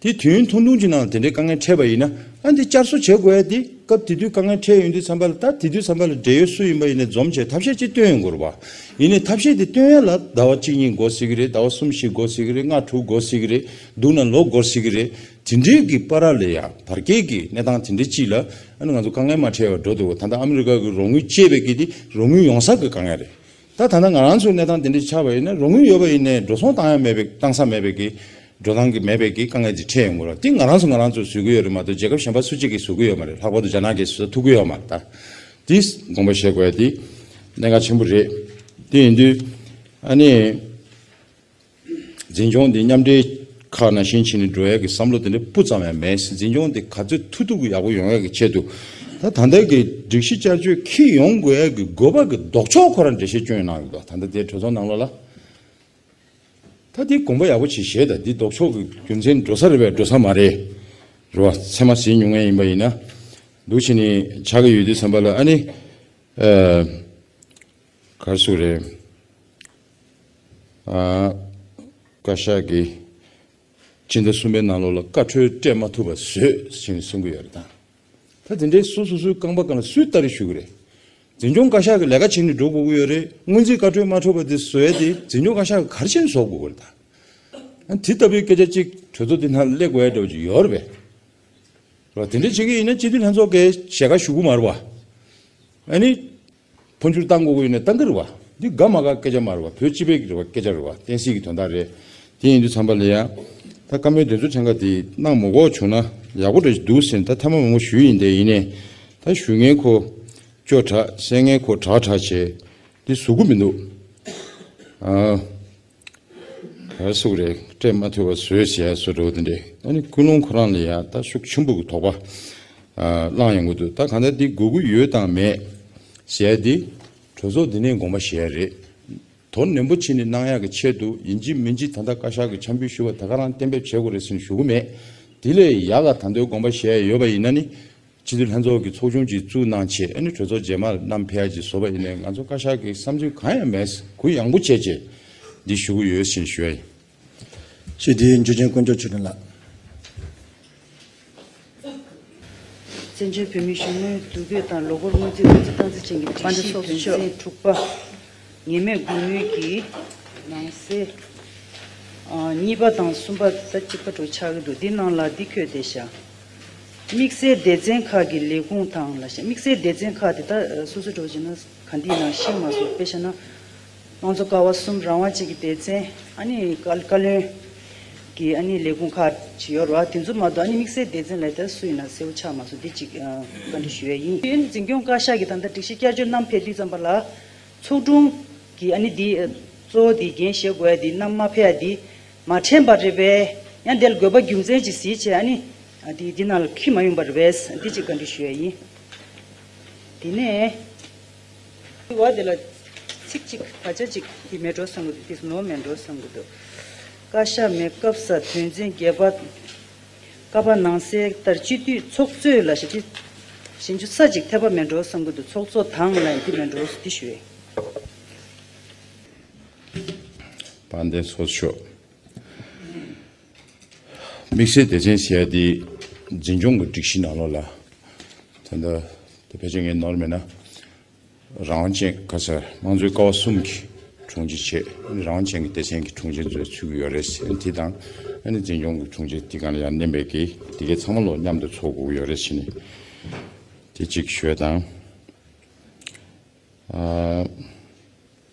དེ་དུས་ཡུན་ཐུང་ཐུང་ཅིག་ནང་དེ་འདྲའི་དཀའ་ངལ་འཕྲད་པ་ཡིན་ན། ཨ་འདི་བསྐྱར་གསོ་བྱེད་དགོས་ཡ་དེ་སྐབས་དེ་དུས་དཀའ་ངལ་འཕྲད་ཡོང་དུས་ཙམ་པ་ལ། ད་དེ་དུས་ཙམ་པ་ལ་འབྲེལ་ཡོད་སུ་ཡིན་པ་ཡིན་ནའི་འཛོམས་བྱས་ཐབས་ཤེས་ཅིག་བཏོན་ཡོང་དགོས་རེད་བ། ཡིན་ནའི་ཐབས་ཤེས་དེ་བཏོན་ཡ་ལ་ཟླ་བ་གཅིག་གཉིས་འགོར་སྲིད་ཀྱི་རེད། ཟླ་བ་གསུམ་བཞི་འགོར་སྲིད་ཀྱི་རེད། ལྔ་དྲུག་འགོར་སྲིད་ཀྱི་རེད། སྡུག་ན་ལོ་འགོར་སྲིད་ཀྱི་རེད། དེ་འདྲའི་གི་བར་ལ་ཡ་བར་བརྒལ་གྱི་གནས་སྟངས་དེ་འདྲའི་ཅིག་ལ་ཨ་ནི་ང་ཚོ་དཀའ་ངལ་མ་འཕྲད་པར་འགྲོ་འདུག་ད་ལྟ་ཨ་མི་རི་ཀ་གི་རོགས་དངུལ་བཅད་པའི་གི་དེ་རོགས་དངུལ་ཡོང་ས་གི་དཀའ་ངལ་རེད། ད་ད་ལྟ་ང་རང་ཚོའི་གནས་སྟངས་དེ་འདྲ་ཆགས་པ་ཡིན་ན། རོགས་དངུལ་ཡོད་པ་ཡིན་ནའི་འགྲོ་སོང་བཏང་ཡ་མེད་པའི། བཏང་ས་མེད་པའི་གི། འགྲོ་སྟངས་ཀྱི་མེད་པའི་གི་དཀའ་ངལ་དེ་འཕྲད་ཡོང་གི་རེད། དེ་ང་རང་ཚོ་ང་རང་ཚོས་བཟོ་གི་ཡོད་རེད་མ་གཏོགས། རྒྱལ་ཁབ་གཞན་པ་སུ་གཅིག་གིས་བཟོ་གི་ཡོད་མ་རེད། ལྷག་པར་དུ་རྒྱ་ནག་གིས་བཟོ་ཐུབ་ཀྱི་ཡོད་མ་རེད། ད་དེ་དགོངས་པ་བཞེས་དགོས་ཡ་དེ་གནད་འགག་ཆེན་པོ་རེད། དེ་ཡིན་དུས་ཨ་ནི། འཛིན་སྐྱོང་འདི་མཉམ་འབྲེལ་ཁག་ནང་བཞིན་བྱས་ནས་འགྲོ་ཡ་གི་བསམ་བློ་དེ་འདྲ་སྤུ་ཙམ་ཡང་མེད། འཛིན་སྐྱོང་འདི་ག་ཚོད་ཐུབ་ཐུབ་ཀྱི་ཡག་པོ་ཡོང་ཡ་གི་ཆེད་དུ། ད་ད་ལྟ་གི་སྒྲིག་གཞི་བསྐྱར་བཅོས་འཁྱེར་ཡོང་དགོས་ཡ་གི་དགོས་པ་གི་ལྡོག་ཕྱོགས་ཁོ་རང་འགྲེལ་བཤད་སྐྱོན་གནང་ཡོད་པ། ད་ལྟ་དེ་གྲོས་ཚོགས་ནང་ལོགས་ལ། ད་འདི་དགོངས་པ་ཡག་པོ་ཅིག་བཞེས་དང་། འདི་ལྡོག་ཕྱོགས་ཀྱི་རྒྱུ་མཚན་འགྲོ་ས་རེད་པས་འགྲོ་ས་མ་རེད། རེད་བ། ཚད་མ་ཟིན་མྱོང་མཁན་ཡིན་པ་ཡིན་ན། འདུག་བྱས་ནས་ཆགས་ཀྱི་ཡོད་དུས་ཙམ་པ་ལ་ཨ་ནི། ཨ། ག་རེ་ཟེར་དགོས་རེད། ཨ། བཀའ་ཤག་གི་ སྤྱི་ཟླ་གསུམ་པའི་ནང་ལོགས་ལ་བཀའ་འཁྲོལ་སྤྲད་མ་ཐུབ་པ་བཟོས་ཟེར་ནས་གསུང་གི་ཡོད་རེད་ད། ད་དེ་འདྲའི་སོ་སོ་སོའི་རྐང་པ་སྒང་ལ་སུས་ལྟ་རེ་ཞུ་གི་རེད། འཛིན་སྐྱོང་བཀའ་ཤག་གི་ལས་ཀ་བྱེད་ནས་འགྲོ་དགོས་ཀྱི་ཡོད་རེད། སྔོན་རྩིས་བཀའ་འཁྲོལ་མ་འཁྲོལ་བ་དེ་བཟོ་ཡ་དེ་འཛིན་སྐྱོང་བཀའ་ཤག་གིས་ག་རེ་བྱས་ནས་བཟོ་དགོས་ཀྱི་རེད་ད། ཨ་དེ་ལྟ་བུའི་སྐད་ཆ་གཅིག་གྲོས་ཚོགས་འདི་ནང་སླེབས་དགོས་ཡ་འདྲ་བོ་ཅིག་ཡོད་རེད་པས། རེད་པ། དེ་འདྲ་བྱེད་ཀྱི་ཡིན་ན་སྤྱི་འཐུས་ལྷན་ཚོགས་ཀྱི་ཞལ་ཁ་ཞུ་གི་མ་རེད་པ། ཨ་ནི། འཕོ་འགྱུར་བཏང་དགོས་ཀྱི་ཡོད་ན་བཏང་གི་རེད་པ། འདི་དགའ་མ་དགའ་སྐད་ཆ་མ་རེད་པ། བོད་སྤྱི་པའི་གི་རེད་པ། སྐད་ཆ་རེད་པ། བསྟན་སྲིད་ཀྱི་དོན་དག་རེད། དེ་ཡིན་དུས་ཙམ་པ་ལ་ཡ། ད་བཀའ་མོལ་དེ་ཚོ་ཕྲན་ཁ་དེ་གནང་མ་དགོས་བྱུང་ན་ཡག་པོ་འདྲ་ཞིག་འདུག་ཟེར་ནས་ད་ཐེངས་མ་མང་པོ་ཞུས་ཡིན། དེ་ཡིན་ནའི། ད་ཞུ་མཁན་ཁོ་སྐྱོ་དྲགས། གསན་མཁན་ཁོ་དྲག་དྲག་བྱས། འདི་བཟོ་གི་མི་འདུག་ཨ། ག་རེ་ཟེར་དགོས་རེད། སྤྲད་མ་ཐུབ་པ་བཟོས་ཟེར་ཡ་བཟོ་འདྲ་བོ་དེ་འདྲས། ཨ་ནི་ཀུན་སློང་ཁོ་རང་ལ་ཡ་ད་ཤུགས་ཆེན་པོ་གི་དོགས་པ་ཨ་ལངས་ཡོང་གི་འདུག་ད་གང་ལྟར་འདི་དགོས་ཀྱི་ཡོད་དང་མེད་ཟེར་ཡ་འདི་གྲོས་ཚོགས་འདི་ནས་དགོངས་པ་བཞེས་ཡ་རེད། དོ་ནན་པོ་བྱས་ནས་གནང་ཡག་གི་ཆེད་དུ་ཡིན་གཅིག་མིན་གཅིག་ད་ལྟ་བཀའ་ཤག་གིས་འཆར་འབུལ་ཞུས་པ་དེ་ག་རང་གཏན་འབེབས་བྱེད་དགོས་རེད་ཟེར་ནས་ཞུ་གི་མེད། དེ་ལས་ཡག་ག་ད་དུང་དགོངས་པ་བཞེས་ཡ་ཡོད་པ་ཡིན་ན་ནི། སྤྱི་འཐུས་ལྷན་ཚོགས་ཀྱི་ཚོགས་ཆུང་ཅིག་བཙུགས་གནང་བྱས། ཨ་ནི་གྲོས་ཚོགས་རྗེས་མར་བསྣམས་ཕེབས་ཡ་ཅིག་བཟོ་བ་ཡིན་ནའི་ང་ཚོ་བཀའ་ཤག་གི་བསམ་ཚུལ་གང་ཡང་མེད། གུ་ཡངས་པོ་བྱས་བྱས་འདི་ཞུ་གི་ཡོད་ཟེར་ཞུ་ཡ་ཡིན། ཞུ་དེ་འཇུ་ཆེན་དཀོན་མཆོག་ཆོས་སྒྲོན་ལགས། བཙན་བྱོལ་བོད་མིའི་གཞུང་ལུགས་འདུ་འགོད་དང་ལོ་འཁོར་སྔོན་རྩིས་སྔོན་རྩིས་སྟངས་འཛིན་ཅན་གྱི་སྒྲིག་གཞི་དོན་ཚན་དྲུག་པ། ངེས་མེད་དགོས་དངུལ་གྱི་ནང་གསེས། ཨ། གཉིས་པ་དང་གསུམ་པ་ད་གཅིག་པ་འདྲ་ཆགས་ཀྱི་འདུག་འདི་ནང་ལ་འདི་འཁོད་བསྡད་ཤག་དམིགས་བསལ་སྡེ་ཚན་ཁག་གི་ལས་ཁུངས་དང་ལ་ཤག་དམིགས་བསལ་སྡེ་ཚན་ཁག་དེ་ད་སོ་སོ་འདྲ་བྱས་ན་ག་འདི་ནང་ཤེས་མ་སོང་། དཔེ་བཞག་ན་དམངས་གཙོ་ཀ་བ་གསུམ་རང་དབང་ཅན་གྱི་སྡེ་ཚན། ཨ་ནི་བཀའ་བཀའ་བློན་གྱི་ཨ་ནི་ལས་ཁུངས་ཁག་ཅིག་ཡོད་རེད་པ། དེ་ཚོ་མ་གཏོགས་ཨ་ནི་དམིགས་བསལ་སྡེ་ཚན་ལ་ད་སུ་ཡིན་ན་གསལ་པོ་ཆགས་མ་སོང་། འདི་གཅིག་ཨ་བཀའ་འདྲི་ཞུ་ཡ་ཡིན། འཛིན་སྐྱོང་བཀའ་ཤག་གིས་ད་ལྟ་སྒྲིག་གཞི་བསྐྱར་བཅོས་བསྣམས་ཕེབས་དུས་ཙམ་པ་ལ། ཚོགས་དྲུང་གིས་ཨ་ནི་འདི་གཙོ་བོ་འདི་འགན་བཞེས་དགོས་ཡ་འདི་བསྣམས་མ་ཕེབས་ཡ་འདི་མ་དྲན་པ་རེད་པས། ཡང་འདི་ལ་དགོས་པ་རྒྱུ་མཚན་ཅིག་གཟིགས་བྱས་ཨ་ནི་ཨ་འདི་འདི་ནང་ལ་འཁྱེར་མ་ཡོང་པ་རེད་པས། འདི་གཅིག་བཀའ་འདྲི་ཞུ་ཡ་ཡིན། དེ་ནས་འདི་བ་འདི་ལ་ཚིག་གཅིག་བར་ཆད་ཅིག་འདི་མེད་འགྲོ་བསམ་གྱི་འདུག་འདི་ནོར་མེད་འགྲོ་བསམ་གྱི་འདུག་བཀའ་ཤག་མེད་སྐབས་སུ་དོན་ཚན་བརྒྱད་པ། ཀ་པ་ནང་གསེས་ལྟར་སྤྱི་འཐུས་ཚོགས་གཙོས་ལ་ཞེས་ཏེ། ཞིབ་འཇུག་ས་ཅིག་ཐེབས་པ་མེད་འགྲོ་བསམ་གྱི་འདུག་ཚོགས་གཙོ་དང་ལ་འདི་མེད་འགྲོ་འདི་ཞུ་ཡས། དཔལ་ལྡན་ཚོགས་གཙོ་མཆོག་དམིགས་བསལ་སྡེ་ཚན་ཟེར་ཡ་འདི་འཛིན་སྐྱོང་གི་སྒྲིག་གཞི་ནང་ལོགས་ལ་ད་ལྟ་དེ་ཕལ་ཆེར་ངས་ནོར་མེད་ན། རང་དབང་ཅན་ག་ས་དམངས་གཙོའི་ཀ་བ་གསུམ་གྱི་དྲུང་ཆེ་བྱས། རང་དབང་ཅན་གྱི་སྡེ་ཚན་གྱི་དྲུང་ཆེ་ཚོས་ཚུད་ཀྱི་ཡོད་རེད་ཟེར། དེ་དང་ཨ་ནི་འཛིན་སྐྱོང་གི་དྲུང་ཆེ་དེ་ག་ལ་ཡང་མནན་པའི་གི་དེ་གའི་ཚང་མ་ལོ་མཉམ་དུ་ཚོགས་དགོས་ཀྱི་ཡོད་རེད་ཟེར་ནས་དེ་གཅིག་ཞུས་དང་། ཨ།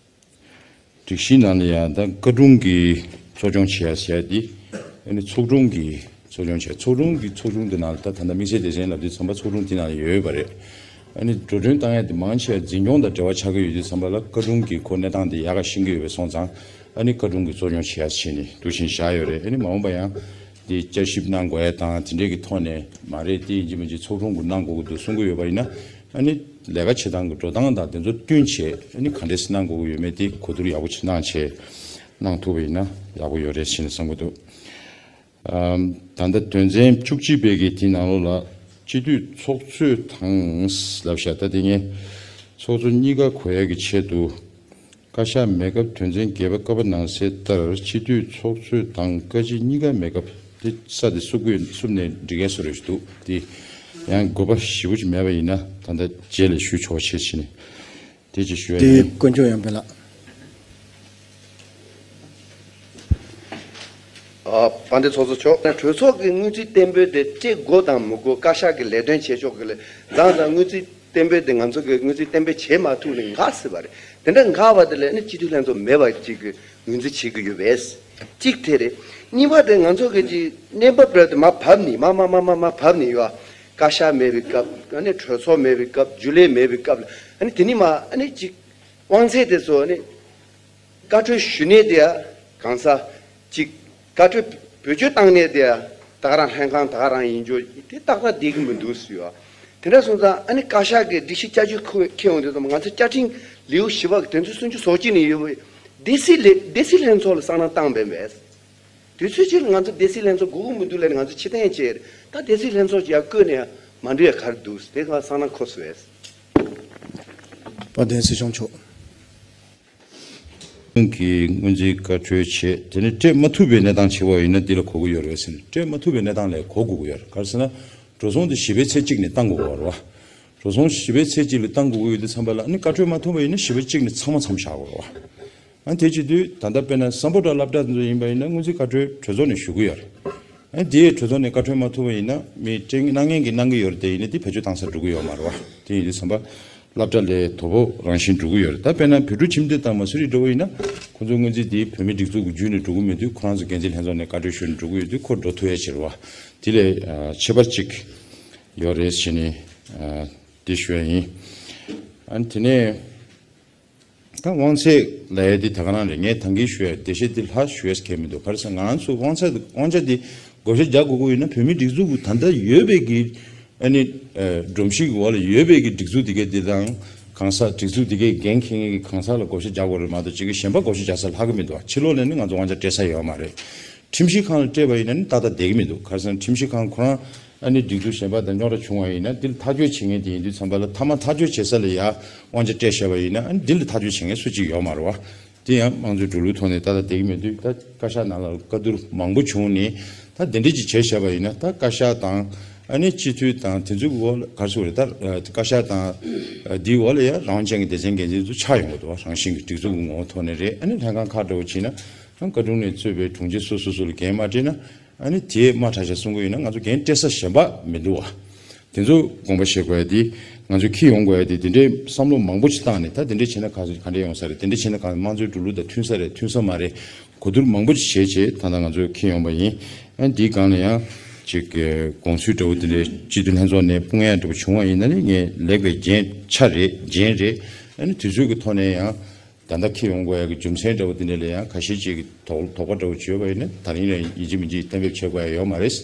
སྒྲིག་གཞིའི་ནང་ལ་ཡང་ད་བཀའ་དྲུང་གིས་གཙོ་སྐྱོང་བྱེད་ཡ་ཟེར་ཡ་དེ། ཨ་ནི་ཚོགས་དྲུང་གིས་གཙོ་སྐྱོང་བྱས། ཚོགས་དྲུང་གིས་ཚོགས་ཆུང་དེ་ནང་ལ་ད་ད་ལྟ་དམིགས་བསལ་སྡེ་ཚན་ལབ་དུས་ཙམ་པ་ཚོགས་དྲུང་དེ་ནང་ལ་ཡོད་ཡོད་པ་རེད། ཨ་ནི་འགྲོ་གྲོན་བཏང་ཡ་དེ་མང་ཆེ་བ་འཛིན་སྐྱོང་དང་འབྲེལ་བ་ཆགས་ཀྱི་ཡོད་དུས་ཙམ་པ་ལ་བཀའ་དྲུང་གི་ཁོ་གནས་སྟངས་དེ་ཡག་ག་ཤེས་ཀྱི་ཡོད་པ་སོང་ཙང་། ཨ་ནི་བཀའ་དྲུང་གིས་གཙོ་སྐྱོང་བྱེད་ཡ་བྱས་ནས་འདུག་བཞིན་བཞག་ཡོད་རེད། ཨ་ནི་མ་འོངས་པ་ཡང་དེ་བསྐྱར་ཞིབ་གནང་དགོས་ཡ་དང་དེ་འདྲས་ཀྱི་ཐོག་ནས་མ་རེད། དེ་ཡིན་གཅིག་མིན་གཅིག་ཚོགས་དྲུང་གིས་གནང་དགོས་ཀྱི་འདུག་གསུང་གི་ཡོད་པ་ཡིན་ན། ཨ་ནི་ལས་ཀ་བྱེད་སྟངས་ཀྱི་འགྲོ་སྟངས་དང་དེ་ཚོ་བསྟུན་བྱས། ཨ་ནི་ག་འདྲས་སེ་གནང་དགོས་ཀྱི་ཡོད་མེད་དེ་གོ་བསྡུར་ཡག་པོ་ཅིག་གནང་བྱས་གནང་ཐུབ་པ་ཡིན་ན་ཡག་པོ་ཡོད་རེད་ཟེར་ནས་བསམ་གྱི་འདུག་ཨམ། ད་ལྟ་དོན་ཚན་བཅུ་གཅིག་པའི་གི་དེའི་ནང་ལོགས་ལ་སྤྱི་འཐུས་ཚོགས་གཙོས་དང་ལབ་བཞག་ད་དེ་ངས་ཚོགས་གཙོ་གཉིས་ཀ་གོ་ཡ་གི་ཆེད་དུ། བཀའ་ཤག་མེད་སྐབས་དོན་ཚན་བརྒྱད་པ་ཀ་པ་ནང་གསལ་ལྟར་སྤྱི་འཐུས་ཚོགས་གཙོས་དང་བཀའ་སྤྱི་གཉིས་ཀ་མེད་སྐབས། དེ་ས་དེ་བསུབ་དགོས། བསུབ་ནས་འགྲིག་མཁན་བཟོ་འདྲ་ཞིག་འདུག་དེ་ཡང་དགོས་པ་ཞེ་པོ་ཅིག་མེད་པ་ཡིན་ན་ད་ལྟ་རྗེས་ལ་ཞུ་ཆོག་པ་བྱེད་བྱས་ནས་དེ་ཅིག་ཞུ་ཡ་དེ་ཡིན། དཀོན་མཆོག་ཡང་འཕེལ་ལགས། ཨ། དཔལ་ལྡན་ཚོགས་གཙོ་མཆོག་གྲོས་ཚོགས་ཀྱི་སྔོན་རྩིས་གཏན་འབེབས་དེ་སྤྲད་དགོས་དང་མི་དགོས། བཀའ་ཤག་གི་ལས་དོན་བྱེད་ཕྱོགས་ཀྱི་ལས་མཛངས་དང་། སྔོན་རྩིས་གཏན་འབེབས་དེ་ང་ཚོ་གིས་སྔོན་རྩིས་གཏན་འབེབས་བྱེད་མ་ཐུབ་ནས་འགག་སྲིད་པ་རེད། དེ་འདྲ་འགག་པ་དེ་ལ་ནི་སྤྱི་འཐུས་ལྷན་ཚོགས་མེད་པ་ཅིག་གི་ངོས་འཛིན་བྱེད་ཀྱི་ཡོད་པས། གཅིག་དེ་རེད། གཉིས་པ་དེ་ང་ཚོ་གི་ཅིག་གནས་བབ་རེད་དེ་མར་བབས་ནས་མར་མར་མར་མར་མར་བབས་ནས་ཡོད། བཀའ་ཤག་མེད་པའི་སྐབས། ཨ་ནི་གྲོས་ཚོགས་མེད་པའི་སྐབས། རྒྱུན་ལས་མེད་པའི་སྐབས་ལ། ཨ་ནི་དེ་ནས་མར་ཨ་ནི་ཅིག་དབང་ཚད་དེ་ཚོ་ཨ་ནི། བཀའ་འཁྲོལ་ཞུ་ནས་དེ་ཡ་གང་ཟག་གཅིག་བཀའ་འཁྲོལ་བེད་སྤྱོད་བཏང་ནས་དེ་ཡ་ད་ག་རང་ལྷན་ཁང་ད་ག་རང་ཡིན་རྒྱུ་དེ་ཏག་ཏག་བསྡད་ཀྱི་མི་འདུག་ཟེར་བ། དེ་འདྲ་སོང་ཙང་ཨ་ནི་བཀའ་ཤག་གི་སྒྲིག་གཞི་བསྐྱར་བཅོས་ཁོ་འཁྱེར་ཡོང་དུས་ཙམ་ང་ཚོ་བཅའ་ཁྲིམས་ལེའུ་བཞི་པ་གི་དོན་ཚན་སུམ་ཅུ་སོ་གཅིག་ནས་ཡོད་པའི་སྡེ་སྲིད་ལས་སྡེ་སྲིད་ལྷན་ཚོགས་ལ་སང་ནང་བཏང་བས་མེད། དུས་ཚོད་ཅིག་ལ་ང་ཚོ་སྡེ་སྲིད་ལྷན་ཚོགས་དགོས་ཀྱི་མི་འདུག་ལབ་ནས་ང་ཚོ་ཕྱིར་འཐེན་བྱས་རེད། ད་སྡེ་སྲིད་ལྷན་ཚོགས་ཀྱི་ཡར་བསྐོས་ནས་ཡང་མ་འགྲོ་ཡ་ག་རེ་འདུག་དེ་ག་སང་ནང་ཁོ་སུ་བས། དཔལ་ལྡན་སྲིད་སྐྱོང་མཆོག་གི་སྔོན་རྩིས་བཀའ་འཁྲོལ་བྱས། དེ་ནས་སྤྲད་མ་ཐུབ་པའི་གནས་སྟངས་བྱས་པ་ཡིན་ན་འདི་ལ་གོ་གི་ཡོད་རེད་ཟེར་ནས། སྤྲད་མ་ཐུབ་པའི་གནས་སྟངས་ལ་གོ་དགོས་ཀྱི་ཡོད་རེད། ག་རེ་ཟེར་ན། འགྲོ་སོང་དེ་བཞི་པའི་ཚེས་གཅིག་ནས་བཏང་དགོས་ཀྱི་ཡོད་རེད་བ། འགྲོ་སོང་བཞི་པའི་ཚེས་གཅིག་ལ་བཏང་དགོས་ཀྱི་ཡོད་དུས་ཙམ་པ་ལ། ཨ་ནི་བཀའ་འཁྲོལ་མ་ཐོབ་པ་ཡིན་ན་བཞི་པ་གཅིག་ནས་ཚང་མ་མཚམས་བཞག་དགོས་རེད་བ། ཨ་ནི་དེ་བྱེད་དུས་ད་ལྟ་དཔེར་ན་སམ་བྷོ་ཊ་སློབ་གྲྭ་དེ་ཚོ་ཡིན་པ་ཡིན་ན་སྔོན་རྩིས་བཀའ་འཁྲོལ་གྲོས་ཚོགས་ནས་ཞུ་གི་ཡོད་རེད། ཨ་ནི་དེའི་གྲོས་ཚོགས་ནས་བཀའ་འཁྲོལ་མ་ཐོབ་པ་ཡིན་ན། མི་སྤྲད་གནང་མཁན་གྱིས་གནང་གི་ཡོད་རེད། དེ་ཡིན་ན་དེ་བེད་སྤྱོད་བཏང་ས་འགྲོ་གི་ཡོད་མ་རེད་བ། དེ་ཡིན་དུས་ཙམ་པ་སློབ་གྲྭ་ལས་དོ་ཕོག་རང་བཞིན་འགྲོ་གི་ཡོད་རེད། ད་དཔེར་ན་བོད་ཕྲུག་ཁྱིམ་སྡེ་དང་མ་སུ་རི་འདྲ་བོ་ཡིན་ན། ཁོ་ཚོའི་སྔོན་རྩིས་དེ་བོད་མིའི་སྒྲིག་འཛུགས་ཀྱི་བརྒྱུད་ནས་འགྲོ་གི་མེད་དུས། ཁོ་རང་ཚོ་འགན་འཛིན་ལྷན་ཚོགས་ནས་བཀའ་འཁྲོལ་ཞུས་ནས་འགྲོ་གི་ཡོད་དུས། ཁོ་འགྲོ་ཐུབ་ཡ་ཅིག་རེད་བ། དེ་ལས་ཨ་ཁྱད་པར་ཅིག་ཡོད་རེད་ཟེར་ནས་ཨ་དེ་ཞུ་ཡ་ཡིན། ཨ་ནི་དེ་ནས། ད་དབང་ཚད་ལབ་ཡ་དེ་ད་ག་རང་རེད། ངས་ད་གིན་ཞུ་ཡ་འགྲེལ་བཤད་དེ་ལྷག་ཞུ་ཡ་གང་ཡང་མི་འདུག་ག་རེ་ཟེར་ན། ང་རང་ཚོ་དབང་ཚད་དབང་ཆ་དེ་བགོ་བཤའ་རྒྱག་དགོས་ཀྱི་ཡོད་ན། བོད་མིའི་སྒྲིག་འཛུགས་ཀྱི་ད་ལྟ་ཡོད་པའི་གི་ཨ་ནི་ཨ་སྒྲོམ་གཞི་གི་འོག་ལ་ཡོད་པའི་གི་སྒྲིག་འཛུགས་དེ་གའི་དེ་དང་། གང་ཟག་སྒྲིག་འཛུགས་དེ་གའི་འགན་འཁྱེར་མཁན་གྱི་གང་ཟག་ལ་བགོ་བཤའ་རྒྱག་དགོས་རེད་མ་གཏོགས། ཅིག་གི་གཞན་པ་བགོ་བཤའ་རྒྱག་ས་ལྷག་གི་མི་འདུག་ཕྱི་ལོགས་ལ་ནི་ང་ཚོ་དབང་ཆ་སྤྲད་ས་ཡོད་མ་རེད། ཁྲིམས་ཞིབ་ཁང་ལ་སྤྲད་པ་ཡིན་ན་ནི་ཏག་ཏག་བསྡད་ཀྱི་མི་འདུག་ག་རེ་ཟེར་ན། ཁྲིམས་ཞིབ་ཁང་ཁོ་རང་ཨ་ནི་སྒྲིག་འཛུགས་གཞན་པ་དང་རྙོག་དྲ་བྱུང་བ་ཡིན་ན། འདི་ལ་ཐག་གཅོད་བྱེད་མཁན་དེ་ཡིན་དུས་ཙམ་པ་ལ། མཐའ་མ་ཐག་གཅོད་བྱེད་ས་ལ་ཡ་དབང་ཆ་སྤྲད་བཞག་པ་ཡིན་ན། ཨ་ནི་འདི་ལ་ཐག་གཅོད་བྱེད་མཁན་སུ་གཅིག་ཡོད་མ་རེད་བ། དེ་ཡང་དམངས་གཙོའི་འགྲོ་ལུགས་ཐོག་ནས་ཏག་ཏག་བསྡད་ཀྱི་མི་འདུག་ད་བཀའ་ཤག་ནང་ལ་བཀའ་བསྡུར་མང་པོ་བྱུང་ནས། ད་དེ་འདྲ་ཅིག་བྱས་བཞག་པ་ཡིན་ན། ད་བཀའ་ཤག་དང་ཨ་ནི་སྤྱི་འཐུས་དང་དེ་ཚོའི་འོག་ལ་ག་རེ་ཟེར་དགོས་རེད། ད་བཀའ་ཤག་དང་འདིའི་འོག་ལ་ཡ་རང་དབང་ཅན་གྱི་སྡེ་ཚན་འགན་འཛིན་ཚོ་ཆགས་ཡོང་གི་འདུག་རང་བཞིན་གྱི་སྒྲིག་འཛུགས་ཀྱི་ངོ་བོ་ཐོག་ནས་རེད། ཨ་ནི་ལྷན་ཁང་ཁག་འདྲ་བོ་བྱས་ན། ཡང་བཀའ་དྲུང་ནས་གཙོས་པའི་དྲུང་ཆེ་སོ་སོ་སོ་ལ་འགན་མ་སྤྲད་ན། ཨ་ནི་དེས་དམའ་དྲགས་ཤག་གསུང་གི་ཡོད་ན། ང་ཚོ་འགན་སྤྲད་ས་གཞན་པ་མི་འདུག་བ། དེ་ཚོ་དགོངས་པ་བཞེས་དགོས་ཡ་དེ་ང་ཚོས་འཁྱེར་ཡོང་དགོས་ཡ་དེ། དེ་འདྲའི་བསམ་བློ་མང་པོ་ཞིག་བཏང་ནས། ད་དེ་འདྲ་བྱས་ན་ག་ག་འདྲ་ཡོང་ས་རེད། དེ་འདྲ་བྱས་ན་ག་དམངས་གཙོའི་འགྲོ་ལུགས་དང་མཐུན་ས་རེད། མཐུན་ས་མ་རེད། གོ་བསྡུར་མང་པོ་ཞིག་བྱས་བྱས་ད་ལྟ་ང་ཚོས་འཁྱེར་ཡོང་པ་ཡིན། ཨ་ནི་འདིའི་སྒང་ལ་ཡང་ཅིག་གི་དགོངས་ཚུལ་འདྲ་བོ་དེ་འདྲའི་སྤྱི་འཐུས་ལྷན་ཚོགས་ནས་དཔུང་ཡ་འདྲ་བོ་བྱུང་བ་ཡིན་ན་ནི། ངས་ལེགས་པའི་རྒྱན་ཆ་རེད། རྒྱན་རེད། ཨ་ནི་དུས་ཚོད་ཀྱི་ཐོག་ནས་ཡང་། ད་ལྟ་འཁྱེར་ཡོང་དགོས་ཡ་གི་རྒྱུ་མཚན་འདྲ་བོ་དེ་འདྲ་ལ་ཡང་ཁ་ཤས་ཅིག་གིས་དོགས་དོགས་པ་འདྲ་བོ་བྱས་པ་ཡིན་ན། ད་རིང་ལ་ཡིན་གཅིག་མིན་གཅིག་གཏན་འབེབས་བྱེད་དགོས་ཡ་ཡོད་མ་རེད།